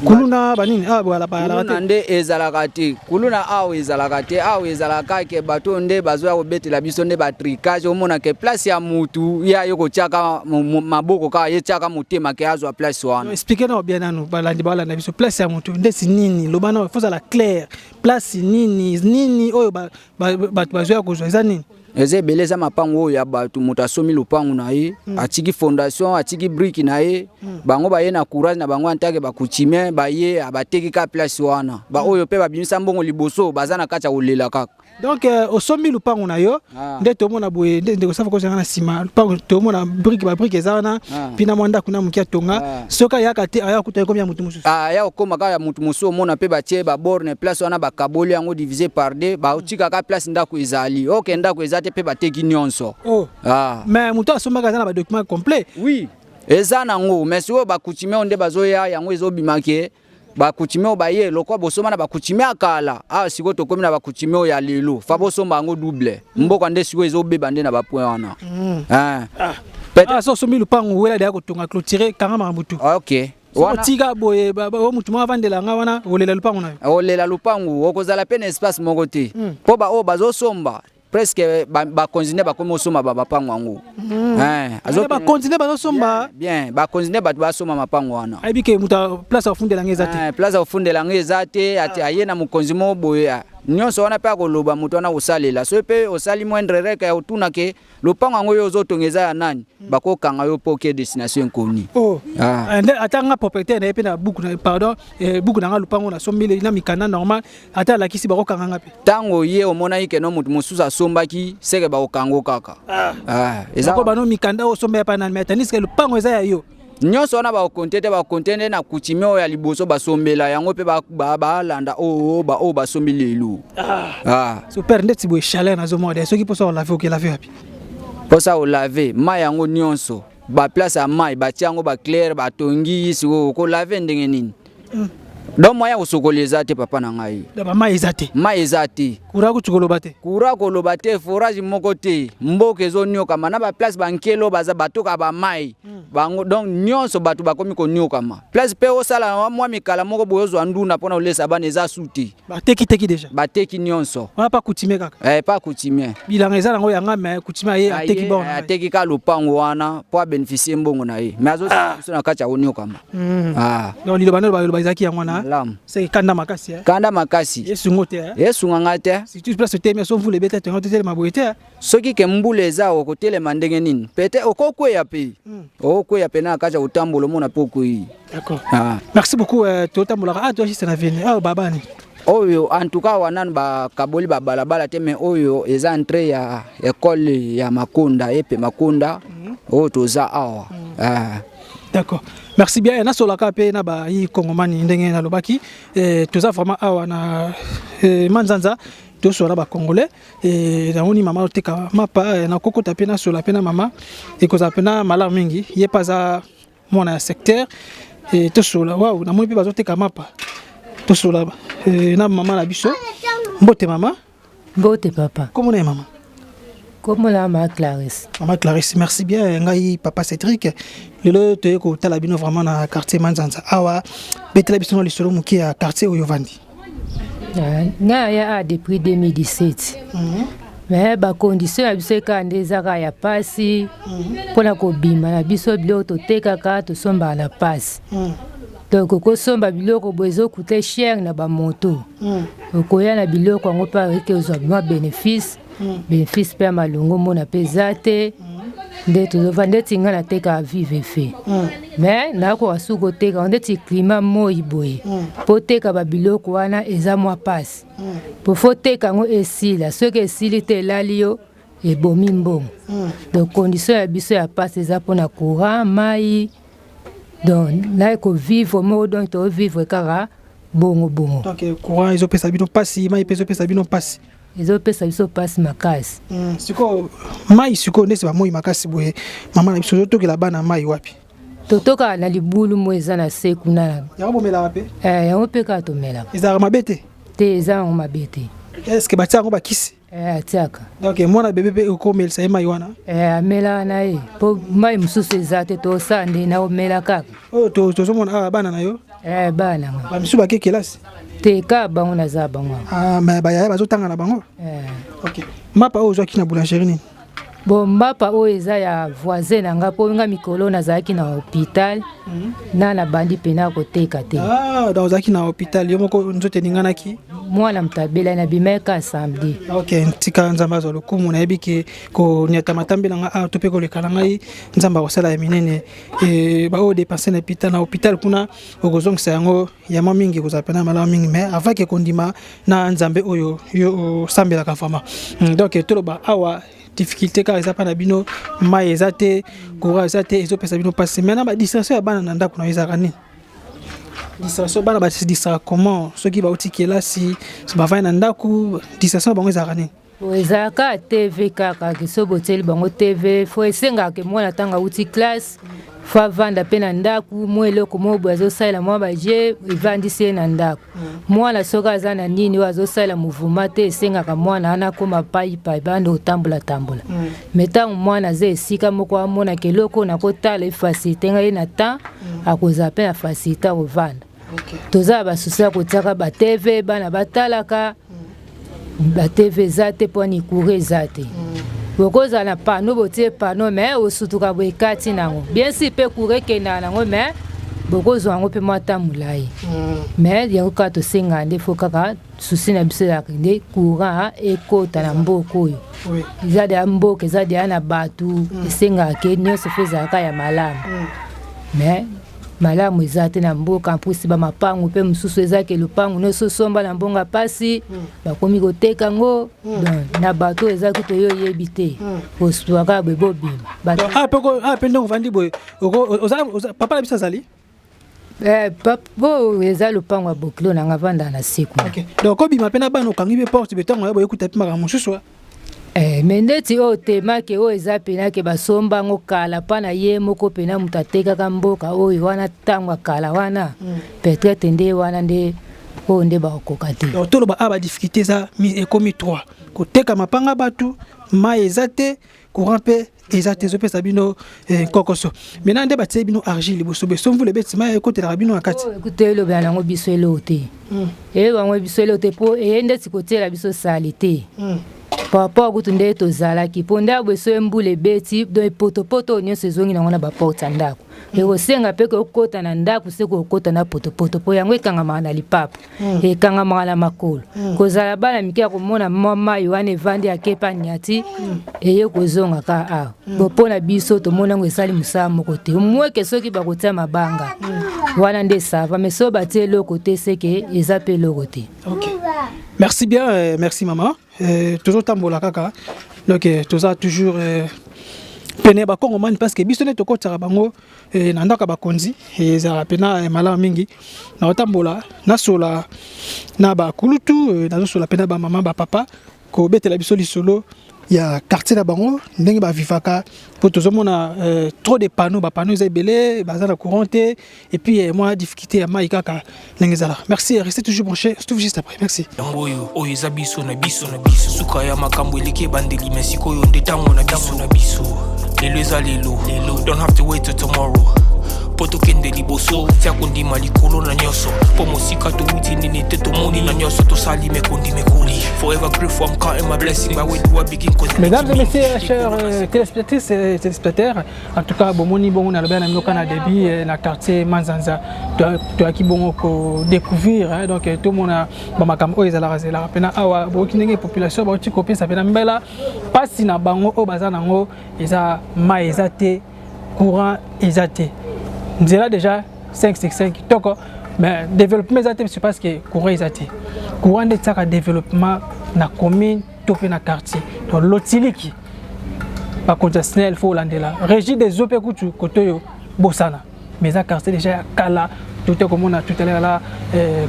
kuluna banini awa bayalaka te? Nde ezalaka te kuluna awa, ezalaka te awa. Ezalaka ke bato nde bazoya kobetela biso nde batricage. Omona ke place ya mutu ye aye kotiaka maboko kaka, ye tiaka motema ke azwa place wana. Explique nao bien nanu, balandi balanda biso. Place ya mutu ndesi nini? Loba nao, fozala clair. Place nini nini oyo bato bazoya kozwa, eza nini? Eza ebele, eza mapango oyo ya bato. Moto asomi lopango na ye, atiki fondation, atiki brique na ye. Bango baye na courage na bango en tant que bacoutumier, baye bateki ka place wana. Baoyo mpe babimisa mbongo liboso baza na kati ya kolela kaka. Donc osombi lupango na yo. Nde tomona boye nde ndeko safa kozanga na nsima lupango, tomona brique, babrique eza wana. Mpina mwa ndako na moke atonga. Soki ayaka te, aya kuta ekomi ya motu mosusu. Aya okóma kaka ya motu mosusu. Omona mpe batie baborne place wana, bakaboli yango divisé par deux, baotikaka place ndako ezali. Oke ndako eza te mpe bateki nyonso. Oh. Mais moto asombaka aza na badocument complet? Oui, eza nango, mais sikoyo bacoutumier oyo nde bazoya, yango ezobima ke. Bacoutumier oyo baye lokwa bosomba na bacoutumier ya kala, awa sikoyo tokomi na bacoutumier oyo ya lelo, fa bosomba yango double. Mboka nde sikoyo ezobeba nde na bapoint wana. Eh. Ah, so osombi lupango wela deya kotonga clôture kanga makambo tu. Ok. Wana tika boye o mutu moko avandela nga wana olela lupango na yo. Olela lupango, okozala pe na espace moko te. Po ba oyo bazosomba presque bakonzi nde bakomi osomba ba mapango yango. Eh, azo bakonzi nde bazosomba. Bien, bakonzi nde bato basomba mapango wana. Ayebi ke moto place afundela yango eza te. Eh, place afundela yango eza te, ati aye na mokonzi moko boye. Ah, nyonso wana mpe akoloba moto wana kosalela. Soki mpe osali moindre reke ya kotuna ke lopango yango yo ozotonga eza ya nani, bakokanga yo mpo oke destination inconnue. Oh. Ah. Eh, ata nga propriétaire na ye mpe na buku na pardon, eh, buku na nga lopango nasombeli na mikanda normal, ata alakisi bakokanga nga mpe. Ntango ye omonaki ke no moto mosusu asombaki, seke bakokango kaka. Ah, eza Bako bano mikanda oyo osomba ya pa nani, mais tandis que lopango eza ya yo. Nyonso wana bakokonte te, bakokonte nde na coutumier oyo ya liboso basombela yango mpe balanda oyo oyo basombi lelo. Ah. So père ndeti boye chaleur nazomona de soki mposa olave okelave wapi? Mposa olave mai yango nyonso baplace ya mai batia yango baclaire batongi, sikoyo okolave ndenge nini? Donc moyen ya kosokola eza te papa na ngai. Da mai eza te. Mai eza te. Courant kutu koloba te. Courant koloba te, forage moko te. Mboka ezoniokama na baplace bankelo baza batoka ba mai. Bango donc nyonso bato bakomi koniokama. Place pe osala mwa mikala moko boye ozwa ndunda mpona olesa bana eza su te. Bateki teki deja. Bateki nyonso. Wana pa coutumier kaka. Eh, pa coutumier. Bilanga eza nango yanga mais coutumier aye ateki bon. Ateki ka lopango wana po abénéficier mbongo na ye. Mais azosala biso na kati ya koniokama. Ah. Donc liloba nde baloba ezalaki yango wana. C'est kanda makasi. Eh. Kanda makasi. Esungo te. Eh. Esunga nga te. Surtout place te so mvula ebeta te totelema boye te. Soki ke mbula eza okotelema ndenge nini? Pete okokweya pe. Okokweya pe na kati ya kotambola omona pe okwei. D'accord. Ah. Merci beaucoup euh, totambolaka ah toyaki na veni ah babani. Oyo en tout cas wana bakaboli babalabala te mais oyo eza entrée ya école ya Makunda epe Makunda oyo toza awa. Ah. D'accord. Merci bien. Nasolaka pe na ba yi kongomani ndenge nalobaki eh, toza vraiment awa na eh, Manzanza tosola ba congolais eh, namoni mama oteka mapa eh, nakokota pe nasola pe na mama ekozala pe na malamu mingi ye pe aza mwana ya secteur eh, tosola waouh namoni pe bazoteka mapa tosola eh, na mama na biso mbote mama. Mbote papa. Kombo na ye mama? Kombo na mama Clarisse. Mama Clarisse, merci bien. Ngai papa Cédric. Lelo toye kotala bino vraiment na quartier Manzanza. Awa betela biso na lisolo moke ya quartier oyo ovandi. Ngai aya a depuis 2017. Mais ba condition ya biso kaka nde eza kaka ya pasi mpona kobima na biso biloko totekaka tosombaka na pasi. Donc okosomba biloko boye ezocoûter cher na bamoto. Okoya na biloko yango mpe arike ozwa mwa bénéfice. Bénéfice mpe ya malongo omona mpe eza te. Nde tozova ndeti ngai natekaka vive fe. Mais nakoka suki koteka ndeti climat moi boye. Mpo oteka babiloko wana eza mwa pasi. Po fo teka yango esila soki esili te elali yo ebomi mbongo. Donc condition ya biso ya pasi eza mpona courant, mai. Donc naye kovivre moko donc tovivre kaka bongo bongo. Donc courant ezopesa bino pasi, mai mpe ezopesa bino pasi. Ezopesa biso pasi makasi. Sikoyo mai sikoyo ndesi bamoi makasi boye mama na biso ozotokela bana mai wapi? Totokaka na libulu mo eza na se kuna. Yango bomelaka mpe? Eh, yango mpe kaka tomelaka. Ezalaka mabe te? Te, eza yango mabe te. Est-ce que batia yango bakisi? Eh, atiaka. Donc mwana bebe mpe okomelisa ye mai wana? Eh, amelaka na ye mpo mai mosusu eza te, tosala nde na omela kaka. Oyo tozomona awa bana na yo? Eh, bana nga. Bamisusu bake kelasi? Te, kaka bango naza bango. Ah, mais bayaya bazotanga na bango? Eh. Ok. Mapa oyo ozwaki na boulangerie nini? Bon, mapa oyo eza ya voisin na nga mpo nga mikolo nazalaki na hôpital na nabandi mpena koteka te. Ah, donc ozalaki na hôpital yo moko nzoto eninganaki? Mwana moto abelani nabimaki kaka samedi. Ok, tika Nzambe azwa lokumu, nayebi ke koniata matambe na nga awa to mpe koleka na ngai Nzambe akosala ya minene. E, baoyo dépense na hôpital na hôpital kuna okozongisa yango ya mwa mingi, ekozala mpena malamu mingi mais avant ke kondima na Nzambe oyo yo osambelaka vraiment. Donc toloba awa difficulté kaka eza mpa na bino, mai eza te, courant eza te, ezopesa bino mpasi. Maintenant ba distraction ya bana na ndako na yo ezalaka nini? Distraction bana ba se distraire comment? Soki bauti kelasi bavandi na ndako, distraction na bango ezalaka nini? Ezalaka TV kaka ke soki botieli bango TV fo esengaka ke mwana ntango awuti classe fo avanda mpe na ndako mwa eloko moko boye azosalela mwa baje evandisi ye na ndako. Mwana soki aza na nini oyo azosalela mouvement te, esengaka mwana wana akoma paipai banda kotambola-tambola. Me ntango mwana aza esika moko amonaka eloko oyo nakotala efacilite ngai ye na temps, akozala mpe na facilité akovanda. Toza na basusi ya kotiaka ba TV bana batalaka. Ba TV eza te mpo ni courant eza te. Bokozala na panneau, botie panneau mais osutuka boye ekati nango. Bien sûr mpe courant ekendaka nango mais bokozwa yango mpe mwa temps molai. Mais yango kaka tosengaka nde fo kaka susi na biso ezalaka nde courant ekota na mboka oyo. Eza deya mboka, eza deya na bato, esengaka ke nyonso fo ezalaka ya malamu. Mais malamu eza te na mboka mpusi ba mapangu mpe mosusu eza ke lopangu nyonso osomba na mbongo ya pasi, bakomi koteka yango. Donc na bato oyo eza kutu oyo oyebi te, kosutuka kaka boye bobima. Awa mpe ndenge ovandi boye, papa na biso azali? Papa oyo eza lopango ya bokilo na nga, avandaka na se kuna. Donc obima mpe na bana, okangi mpe porte, betango ya boye ekuta mpe makambo mosusu. Me ndeti oyo temake oyo eza pena ke basomba yango kala mpa na ye moko pena moto atekaka mboka oyo wana ntango ya kala wana, peut-être nde wana nde oyo nde bakokoka te. Donc toloba awa badifficulté eza ekomi 3: koteka mapanga bato, mai eza te, courant mpe eza te, ezopesa bino nkokoso. Maintenant nde batie bino argile liboso boye, so mvula ebeti, mai ekotelaka bino na kati? Ekuta elobela nango biso eloko te, eyeba yango biso eloko te, mpo eye ndeti kotiela biso sali te par rapport kutu nde tozalaki, mpo ndako boye so mbula ebeti, donc potopoto oyo nyonso ezongi nango na baporte ya ndako. Ekosenga mpe kokota na ndako se kokota na potopoto, mpo yango ekangamaka na lipapa, ekangamaka na makolo. Kozala bana mike ya komona mwa mai wana evandi akepa niati eye kozonga ka awa. Bo mpo na biso tomoni yango esali mosala moko te. Mweke soki bakotia mabanga wana nde sava, mais soki batie eloko te, seke eza mpe eloko te. Merci bien, merci maman. Tozotambola kaka, donc toza toujours pene ya bakongomani, parce que biso nde tokotisaka bango na ndako ya bakonzi, ezalaka mpena malamu mingi. Nakotambola, nasola na bakulutu, nazosola mpe na bamama, bapapa, kobetela biso lisolo ya quartier na bango, ndenge bavivaka, mpo tozomona trop de panneau, bapanneau eza ebele, baza na courant te, et puis mwa difficulté ya mai kaka ndenge ezalaka. Merci, restez toujours branché, se trouve juste après. Merci. Yango oyo oyo eza biso na biso na biso. Suka ya makambo eleki ebandeli, me sikoyo nde ntango na biso na biso. Lelo eza lelo lelo, don't have to wait till tomorrow mpo tokende liboso. Tia kondima likolo na nyonso, mpo mosika towuti nini te, tomoni na nyonso tosali mekondi mekoli. Forever grateful, I'm counting my blessing. By where do I begin? 'Cause Mesdames et messieurs, chers téléspectatrices et téléspectateurs, en tout cas, bomoni bongo na loba na minoka na début na quartier Manzanza, toyaki bongo ko découvrir, hein, donc tout le monde ba makambo oyo ezalaka zelaka pena awa. Boyoki ndenge population bauti kopesa pena mbela pasi na bango oyo baza nango: eza mai eza te, courant eza te, nzela déjà 565 kitoko, mais développement eza te, c'est parce que courant eza te. Courant nde etiaka développement na commune to mpe na quartier. Donc lotiliki bakonzi ya SNEL fo olandela régie des eaux mpe kutu kote oyo bosana, mais eza quartier déjà ya kala. Tote komona tout à l'heure là,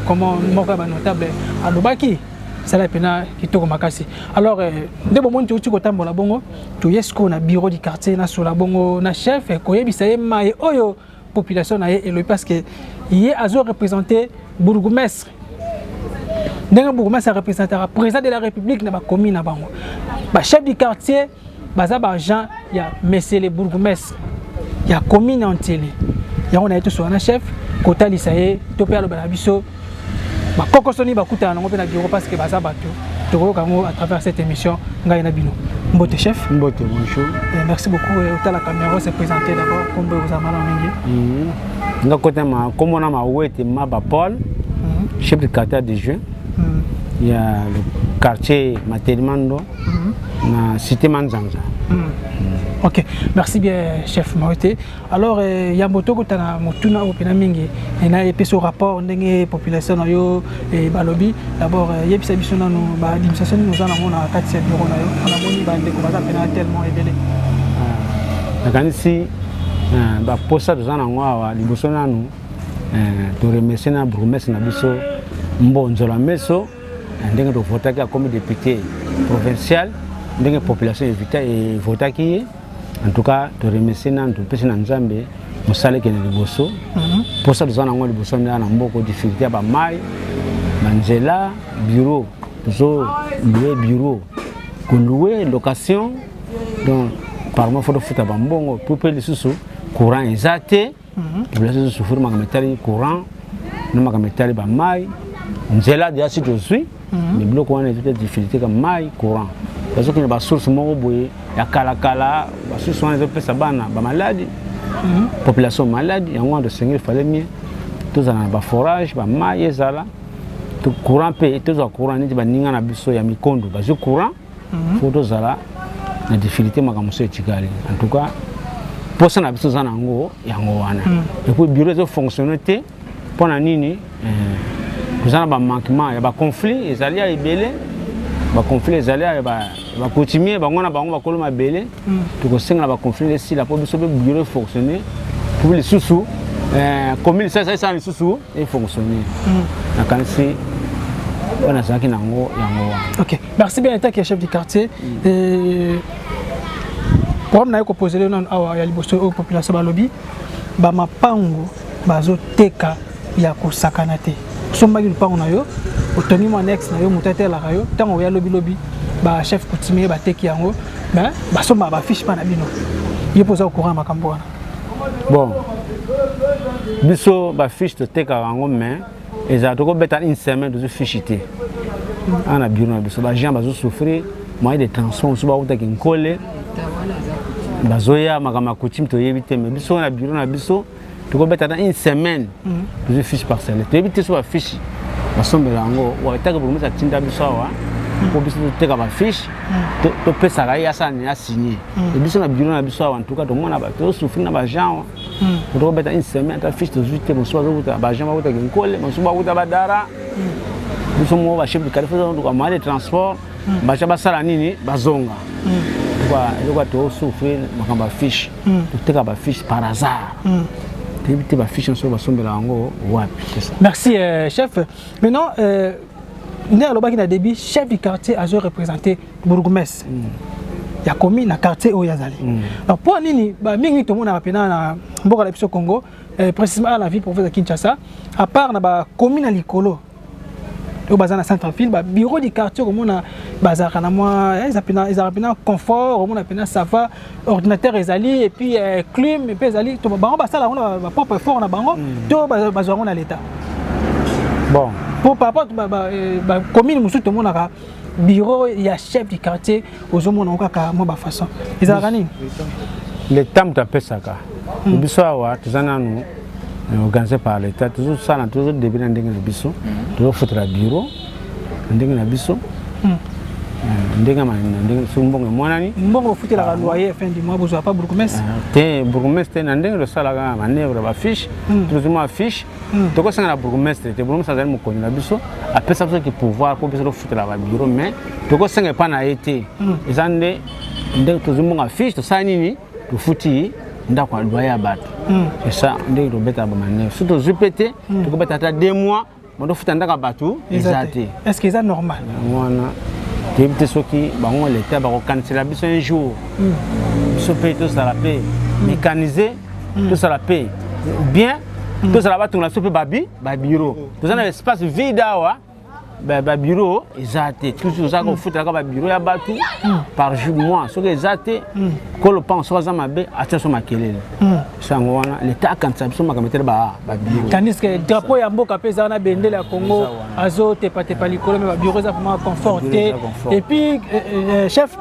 comment moko ya banotable alobaki esala mpena kitoko makasi. Alors nde bomoni touti kotambola bongo, toye sikoyo na bureau du quartier, nasola bongo na chef, koyebisa ye maye oyo population na ye elobi, parce que ye azo représente bourgmestre, ndenge bourgmestre areprésentaka président de la République na bacommune na bango, bachef du quartier baza baagent ya monsieur le bourgmestre ya commune ya Nsele. Yango na ye tosola na chef, kotalisa ye to mpe aloba na biso bakokosoni bakutana nango mpe na bureau, parce que baza bato. Tokoyoka yango à travers cette émission ngai na bino. Mbote chef. Mbote, bonjour. Merci beaucoup. Otala caméra, se présenter d'abord, kombo ekozala malamu mingi. Nga kotama kombo na Mawete Maba Paul, chef de quartier adjoint ya le quartier Matelimando na cité Manzanza. Ok, merci bien chef Mawete. Alors yambo tokotana motuna oyo mpena mingi na epesi rapport ndenge population na yo balobi, d'abord yebisa biso nanu baadministration nini oza nango na kati ya bureau na yo. Namoni bandeko baza mpena tellement ebele. Nakanisi baposa toza nango awa, liboso nanu toremercie na bourgmestre na biso Mbonzola Meso, ndenge tovotaki akomi député. provincial ndenge population evita evotaki ye. En tout cas toremercie nanu, topesi na Nzambe mosala ekende liboso. Mposa toza nango liboso nde na mboko, difficulté ya bamai, banzela, bureau tozo louer, bureau kolouer, location, donc par mois faut tofuta bambongo po mpe lisusu courant eza te. Population ezosouffrir makambo etali courant na makambo etali bamai, nzela deja si tozwi, mais biloko wana ezo te, difficulté ka mai, courant. Bazokende basource moko boye ya kalakala, basource wana ezopesa bana bamaladi, population maladi. Yango wana tosengeli, fallait mieux tozala na baforage, bamai ezala, courant mpe tozwa courant neti baninga na biso ya mikondo bazwi courant. Faut tozala na difficulté, makambo mosusu etikali. En tout cas mposa na biso oza na yango, yango wana. Et puis bureau ezofonctionne te mpo na nini? Toza na bamanquement ya baconflit, ezali ya ebele, baconflit ezali ya bacoutumier bango na bango bakolo mabele. Tokosenga na baconflit esila mpo biso mpe bureau efonctionne, mpo lisusu commune esala lisusu efonctionne. Nakanisi oyo nazalaki nango yango wana. Ok, merci bien. Etaki ya chef du quartier, problème naye koposele nano awa ya liboso oyo, population balobi bamapangu bazoteka ya kosakana te. Osombaki lupango na yo, otongi mwa annexe na yo, moto atelaka yo, ntango oya lobilobi bachef coutumier bateki yango, mais basombaka bafiche mpa na bino. Yo mpo oza au courant ya makambo wana? Bon, biso bafiche totekaka yango, mais ezala tokobeta une semaine tozwi fiche te. Awa na bureau na biso baagent bazosouffrir, moyen de transport mosusu bautaki nkole bazoya, makambo ya coutume toyebi te. Mais biso na bureau na biso tokobeta ata une semaine tozwi fiche parcelle, toyebi te so bafiche basombela yango etake. Bourgmestre atinda biso awa mpo biso toteka bafiche, topesaka ye asala nini, asigne. E biso na bureau na biso awa, en tout cas tomona bato tozosouffrir na baagent awa, tokobeta une semaine ata fiche tozwi te. Mosusu bazokuta, baagent bakutaki nkole, mosusu bakuta badara. Biso moko bachef de quartier faut moyen de transport, baagent basala nini, bazonga. Eloko ya tozosouffrir, makambo ya fiche, toteka bafiche par hasard, toyebi te bafiche nyonso basombela yango wapi, c'est ça. Merci chef. Maintenant, nde alobaki na début, chef du quartier azo représenter bourgmestre ya commune na quartier oyo azali. Donc mpo nini bamingi tomonaka mpena na mboka na biso Congo, précisément na ville province ya Kinshasa, à part na bacommune ya likolo oyo baza na centre ville, babureau du quartier komona bazalaka na mwa ezalaka mpena confort, omona mpena ça va, ordinateur ezali et puis clim mpe ezali. Bango basala yango na bapropre effort na bango to bazwa yango na l'État? Bon. Po par rapport bacommune mosusu tomonaka bureau ya chef du quartier, ozomona ngo kaka mwa bafaçon. Ezalaka nini? L'état moto apesaka biso awa, toza nanu organisé par l'État, tozosala, tozodébrouiller na ndenge na biso, tozofutela bureau na ndenge na biso, ndenge na ndenge soki mbongo emonani. Mbongo ofutelaka loyer fin du mois, bozwa pa bourgmestre? Te, bourgmestre te. Na ndenge tosalaka manœuvre, bafiche, tozwi mwa fiche, tokosenga na bourgmestre te. Bourgmestre azali mokonzi na biso, apesa biso ki pouvoir mpo biso tofutela babureau, mais tokosenga epa na ye te. Eza nde ndenge tozwi mbongo ya fiche, tosala nini, tofuti ndako ya loyer ya bato. C'est ça ndenge tobetaka bamanœuvre. Soki tozwi mpe te, tokobeta ata 2 mois motofuta ndako ya bato eza te. Est ce que eza normal? Wana toyebi te soki bango leta bakokanisela biso un jour, biso mpe tozala mpe mécanisé, tozala mpe bien, tozala batongola biso mpe babi babureau. Toza na espace vide awa, babureau eza te. Toujours ozalaka kofutelaka babureau ya bato par jour, mois. Soki eza te, ko lopango soki aza mabe, atia so makelele. So yango wana leta akanisa biso makambo etele babureau. Tandis que drapeau ya mboka mpe eza na bendele ya Congo, azotepatepa likolo, mais babureau eza vraiment confort te. Et puis chef,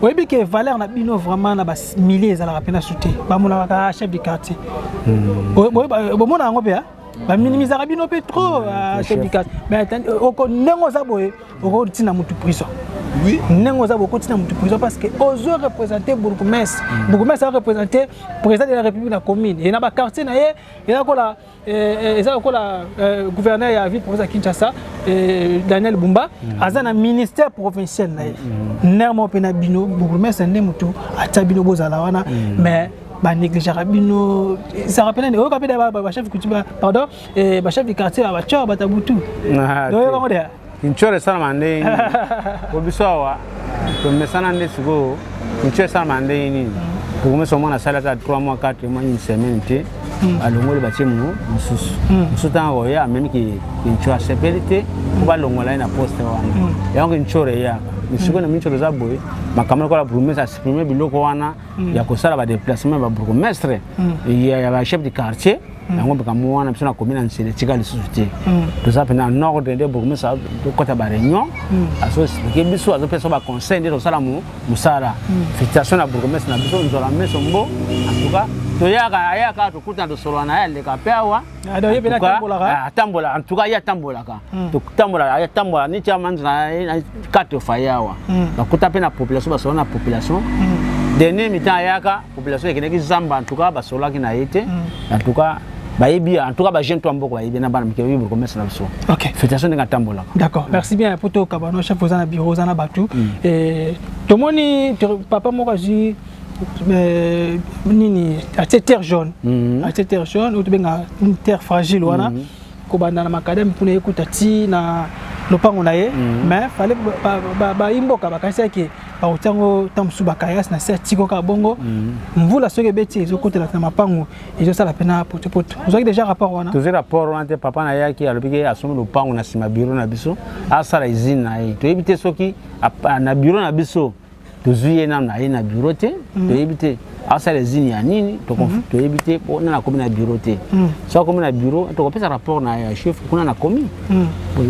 oyebi ke valeur na bino vraiment na bamilie ezalaka mpena su te. Bamonaka chef du quartier, bomona yango mpe baminimisaka bino mpe trop, chef du quartier. Mais ndenge oza boye, okotina motu prison. Ndenge oza boye, okotina motu prison parce que ozo représente bourgmestre. Bourgmestre areprésente président de la République na commune e na baquartier na ye. Eza lokola gouverneur ya ville province ya Kinshasa, Daniel Bumba, aza na ministère provincial na ye. Ndenge moko mpe na bino, bourgmestre nde motu atia bino bozala wana, mais banégligeaka bino. Ezalaka mpe nani oyoka mpe bachef coutume, pardon, bachef du quartier bacor bata butu, oyoka ngo deya? Kinshore esalama ndenge nini? Po biso awa tomesana nde sikoyo kinshore esalama ndenge nini? Bourgmestre omona asali ata 3 mois, 4 mois, une semaine te, alongoli batie mosusu. Mosusu ntango akoya amemi kinshore, asepeli te po balongola ye na poste wana. Yango kinshore eyaka. Mais sikoyo na minshore eza boye, makambo lokola bourgmestre asupprime biloko wana ya kosala badeplacement ya babourgmestre, ya bachef du quartier. Yango makambo wana biso na commune ya Nsele etika lisusu te. Toza mpenza en ordre nde bourgmestre tokɔta baréunion, azoexplike biso, azopesa baconseil nde tosala mosala. Félicitation na bourgmestre na biso Nzola Meso Mbo. En tout cas toyaka, ayaka, tokutana, tosolola na ye, aleka mpe awa. Ah, donc ye mpe atambolaka? Atambola, en tout cas ye atambolaka. Totambola, atambola neti amanzi na quatre fois ye awa. Bakuta mpe na population, basolola na population. Dernier mi-temps ayaka, population ekendaki zamba. En tout cas basololaki na ye te. En tout cas bayebi, en tout cas bajeune to ya mboka bayebi, na bana mike bayebi bourgmestre na biso. Félicitation ndenge atambolaka. D'accord, merci bien. Po tokaba no chef, oza na bureau, oza na bato. Tomoni papa moko azwi nini, atie terre jaune, atie terre jaune oyo tobenga terre fragile wana, kobanda na macadam mpona ekuta ti na lopango na ye. Mais fallait bayimboka bakanisaki bakotia yango ntango mosusu bakayasi na se, atiko kaka bongo. Mvula soki ebeti, ezokotela na mapango, ezosala mpena potopoto. Ozwaki déjà rapport wana? Tozwi rapport wana te. Papa nayaki, alobiki asombi lopango na nsima bureau na biso, asala usine na ye. Toyebi te soki na bureau na biso tozwi ye nano na ye na bureau te. Toyebi te asala usine ya nini, toyebi te po nani akomi na bureau te. So akomi na bureau, tokopesa rapport na ya chef kuna na commune.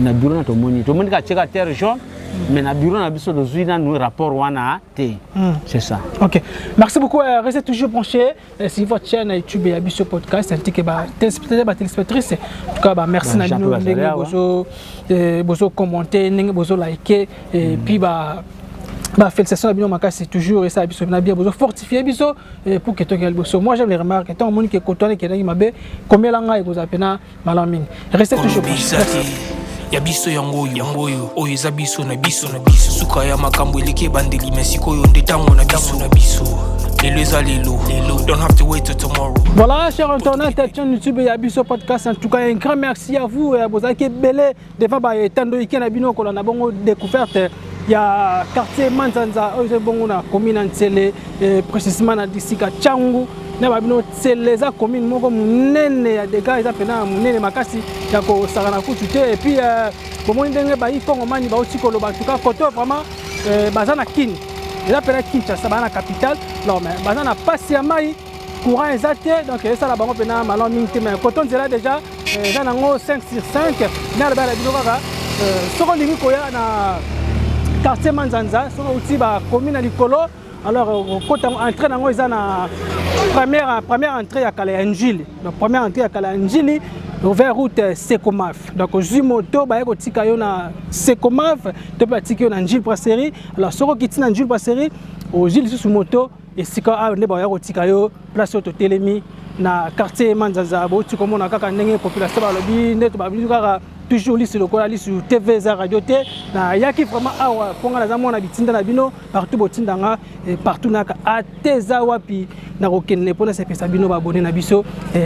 Na bureau na tomoni kaka tieka terre jaune, mais na bureau na biso tozwi nanu rapport wana te. C'est ça. Ok, merci beaucoup. Restez toujours branchés sur votre chaîne YouTube et Abisso Podcast, ainsi que ba téléspectateurs, ba téléspectatrices. En tout cas, bah, merci na bino ndenge bozo commenter, ndenge bozo liker et puis bah félicitations na bino makasi toujours et ça biso na bien bozo fortifier biso pour que tokende liboso. Moi, j'aime les remarques. Tant omoni ke kotwana ekendaki mabe, komela ngai, ekozala pena malamu mingi. Restez toujours branchés. Eza te ya biso yango oyo, yango oyo, oyo eza biso na biso na biso. Suka ya makambo eleki ebandeli, me sikoyo nde ntango na biso na biso. Lelo eza lelo lelo, don't have to wait till tomorrow. Voilà, chers internautes, chaîne YouTube et Abisso Podcast. En tout cas, un grand merci à vous. Vous avez ebele devant ba etando ike na bino kolanda bongo découverte ya quartier Manzanza oyo eza bongo na commune ya Nsele, précisément na district ya Tshangu. Na babino Nsele eza commune moko monene ya dégâts, eza pena monene makasi ya kosakana kutu te. Et puis bomoni ndenge bayi Kongomani bauti koloba. En tout cas koto vraiment baza na Kini, eza pena Kinshasa, baza na capitale. Non, mais baza na pasi ya mai, courant eza te, donc esala bango mpena malamu mingi te. Mais koto nzela déjà eza nango 5 sur 5. Nde aloba na bino kaka, soki olingi koya na quartier Manzanza, soki outi bakomi na likolo, alors okota, entrée nango eza na première entrée ya kala ya Njili. Donc première entrée ya kala ya Njili vers route Sekomaf. Donc ozwi moto, baye kotika yo na Sekomaf to mpe batiki yo na Njili Brasserie. Alors soki okiti na Njili Brasserie, ozwi lisusu moto esika awa nde baya kotika yo, place oyo totelemi na quartier Manzanza. Bouti komona kaka ndenge population balobi, nde tobabili kaka toujours lisu lokola lisu TV, eza radio te. Nayaki vraiment awa mpo nga naza mwana bitinda na bino. Partout botindanga, partout naka ate eza wapi, nakokende mpo nasepesa bino baabonnés na biso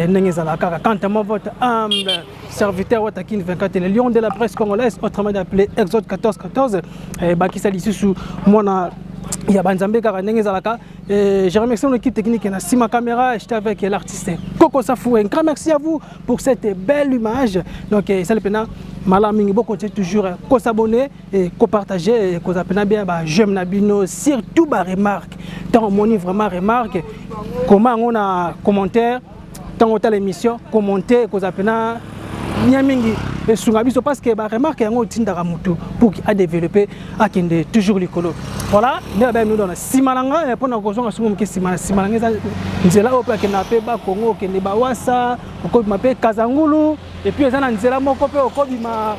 ndenge ezalaka kaka. Quant à moi, votre humble serviteur Watakin 24, le lion de la presse congolaise, autrement appelé Exode 14 14, bakisa lisusu mwana ya banzambe kaka ndenge ezalaka. Je remercie mon équipe technique na sima caméra. J'étais avec l'artiste Coco Safou. Un grand merci à vous pour cette belle image. Donc ça le pena malamu mingi. Bokontinue toujours ko s'abonner et ko partager et ko zapena bien ba j'aime na bino, surtout ba remarque. Tant omoni vraiment remarque, comment on a commentaire, tant otala émission, commenter, ko zapena bien mingi, esunga biso, parce que ba remarque yango otindaka motu pour adévelopper, akende toujours likolo. Voilà nde babe mido na nsima na ngai mpona kozonga songo moke nsima. Na nsima na ngai eza nzela oyo mpe akendaka mpe Bakongo, okende Bawasa, okobima mpe Kazangulu, et puis eza na nzela moko mpe okobima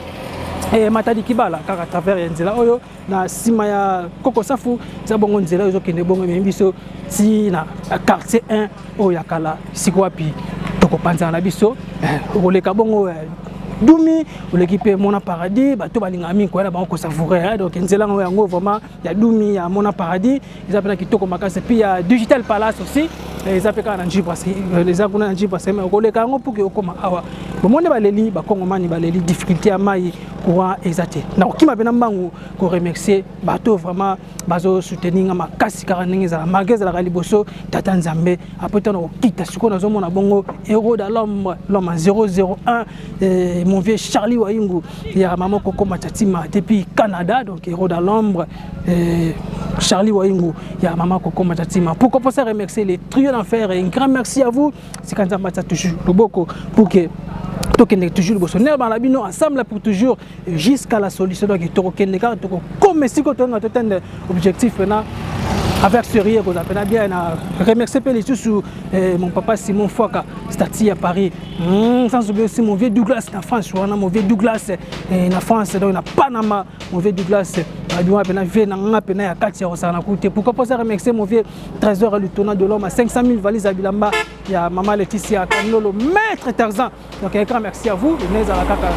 Matadi Kibala, kaka travers ya nzela oyo na nsima ya Koko Safu. Eza bongo nzela oyo ezokende bongo, ememi biso ti na quartier 1 oyo ya kala, siko wapi tokopanzana na biso. Okoleka bongo Dumi, oleki mpe Mona Paradis. Bato balingaka mingi koya na bango kosavourer. Donc nzela yango yango vraiment ya Dumi, ya Mona Paradis, eza mpena kitoko makasi. Puis ya Digital Palace aussi eza mpe kaka na Njili Brasserie, eza kuna na Njili Brasserie, mais okoleka yango pour que okóma awa. Bomoni baleli, bakongomani baleli difficulté ya mai. Courant eza te. Nakokima mpe na mbangu koremercier bato vraiment bazosoutenir nga makasi kaka ndenge ezala, malgré ezalaka liboso tata Nzambe. Après ntango nakokita sikoyo, nazomona bongo héros de l'homme, l'homme à 001, mon vieux Charlie Wayungu ya mama Koko Matatima depuis Canada. Donc héros de l'ombre, Charlie Wayungu ya mama Koko Matatima. Pourquoi pas ça, remercier les trios d'enfer et un grand merci à vous. C'est quand Nzambe toujours loboko pour que tokende toujours liboso. Nde bana bino, ensemble pour toujours jusqu'à la solution. Donc tokokende kaka, tokokoma esika toyenga, totende objectif mpena avec sérieux, kozala mpena bien. Na remercier mpe lisusu mon papa Simon Fwaka Stati à Paris, sans oublier aussi mon vieux Douglas na France wana, mon vieux Douglas na France, donc na Panama, mon vieux Douglas babi wana mpena vieux na nga mpena ya kati ya kosala na ku te. Pourquoi pas ça, remercier mon vieux Trésor Lutona de l'homme à 500 000 valises ya bilamba ya mama Laetitia Kanlolo, maître Tarzan. Donc un grand merci à vous. Ezala kaka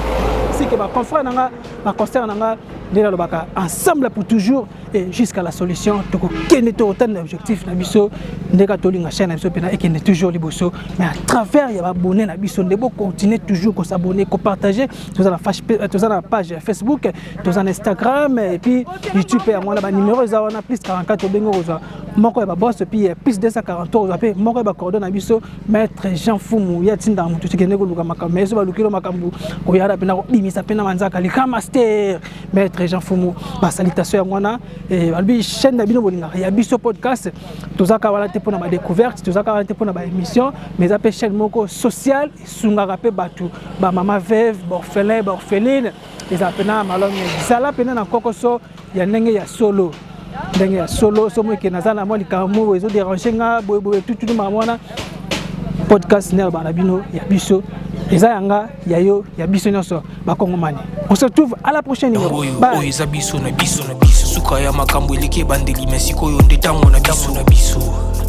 sike baconfrère na nga, baconcert na nga, nde nalobaka ensemble pour toujours et jusqu'à la solution. Tokokende, tokotanda objectif na biso ndeka tolinga chaîne na biso mpena ekende toujours liboso, mais à travers ya baabonné na biso nde bocontinue toujours kosabonner, kopartager. Toza na page ya Facebook, toza na Instagram et puis YouTube mpe. Yango wana banuméro eza wana: plus 44, obengi kozwa moko ya baboss, puis plus 243, ozwa mpe moko ya bacoordo na biso, maître Jean Fumu. Ye atindaka motu tikende koluka makambo, mais so balukilo makambo koyada mpena kobimisa mpena manzaka lika master maître Jean Fumu. Basalutation yango wana. Balobi chaîne na bino bolingaka ya biso podcast, tozaka wana te mpona badécouverte, tozaka wana te mpona baémission, mais eza mpe chaîne moko sociale, esungaka mpe bato, bamama veuve, baorphelin, baorpheline. Ezala mpena malamu, ezala mpena na kokoso ya ndenge ya solo, ndenge ya solo. So moke naza na mwa likambo moko ezoderange nga boyeboye, tutunu makambo wana, podcast nde bana bino ya biso eza yanga, ya yo, ya biso nyonso bakongomani. On se retrouve à la prochaine numéro. Oyo eza biso na biso na biso. Suka ya makambo eleki ebandeli, me sikoyo nde ntango na biso na biso.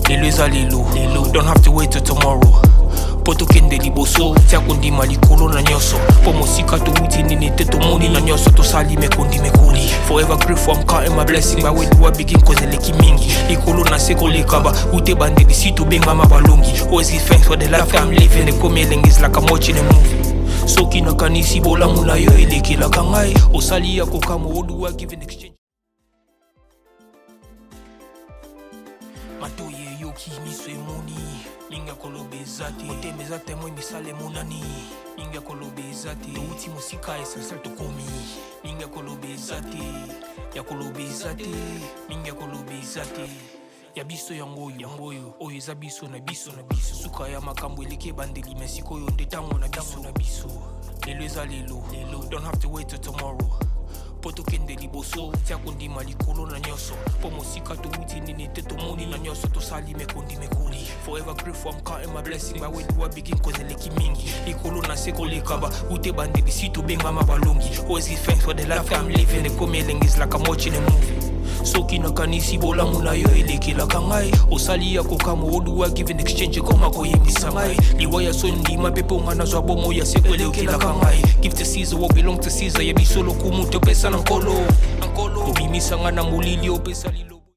Lelo eza lelo, don't have to wait till tomorrow mpo tokende liboso. Tia kondima likolo na nyonso, mpo mosika towuti nini te, tomoni na nyonso tosali mekondi mekoli. Forever grateful, I'm counting my blessing by where do I begin, cause eleki mingi likolo na se koleka ba ute bandeli si tobengama balongi. Always give thanks for the life I'm living. Ekomi elengi, is like I'm watching a movie. Soki nakanisi bolamu na yo elekelaka ngai, osali ya kokamwa. What do I give in exchange? Matoyi eyoki, miso emoni, mingi ya koloba eza te. Motema eza témoin, misala emonani, mingi ya koloba eza te. Touti mosika, essentiel tokomi, mingi ya koloba eza te, ya koloba eza te, mingi ya koloba eza te. Ya biso yango oyo, yango oyo, oyo eza biso na biso na biso. Suka ya makambo eleki ebandeli, me sikoyo nde ntango na biso na biso. Lelo eza lelo, don't have to wait till tomorrow mpo tokende liboso. Tia kondima likolo na nyonso, mpo mosika towuti nini te, tomoni na nyonso tosali mekondi mekoli. Forever grateful, I'm counting my blessing by where do I begin, cause eleki mingi likolo na se koleka ba ute bandeli si tobengama balongi. Always give thanks for the life I'm living. Ekomi elengi, is like I'm watching a movie. Soki nakanisi bolamu na yo elekelaka ngai, osali ya kokamwa. What do I give in exchange? Ekoma koyembisa ngai liwa ya so ndima mpe mpo nga nazwa bomo ya seko elekelaka ngai. Give to Caesar what belong to Caesar. Ya biso lokumu topesa na Nkolo. Obimisanga na molili, opesa lilo.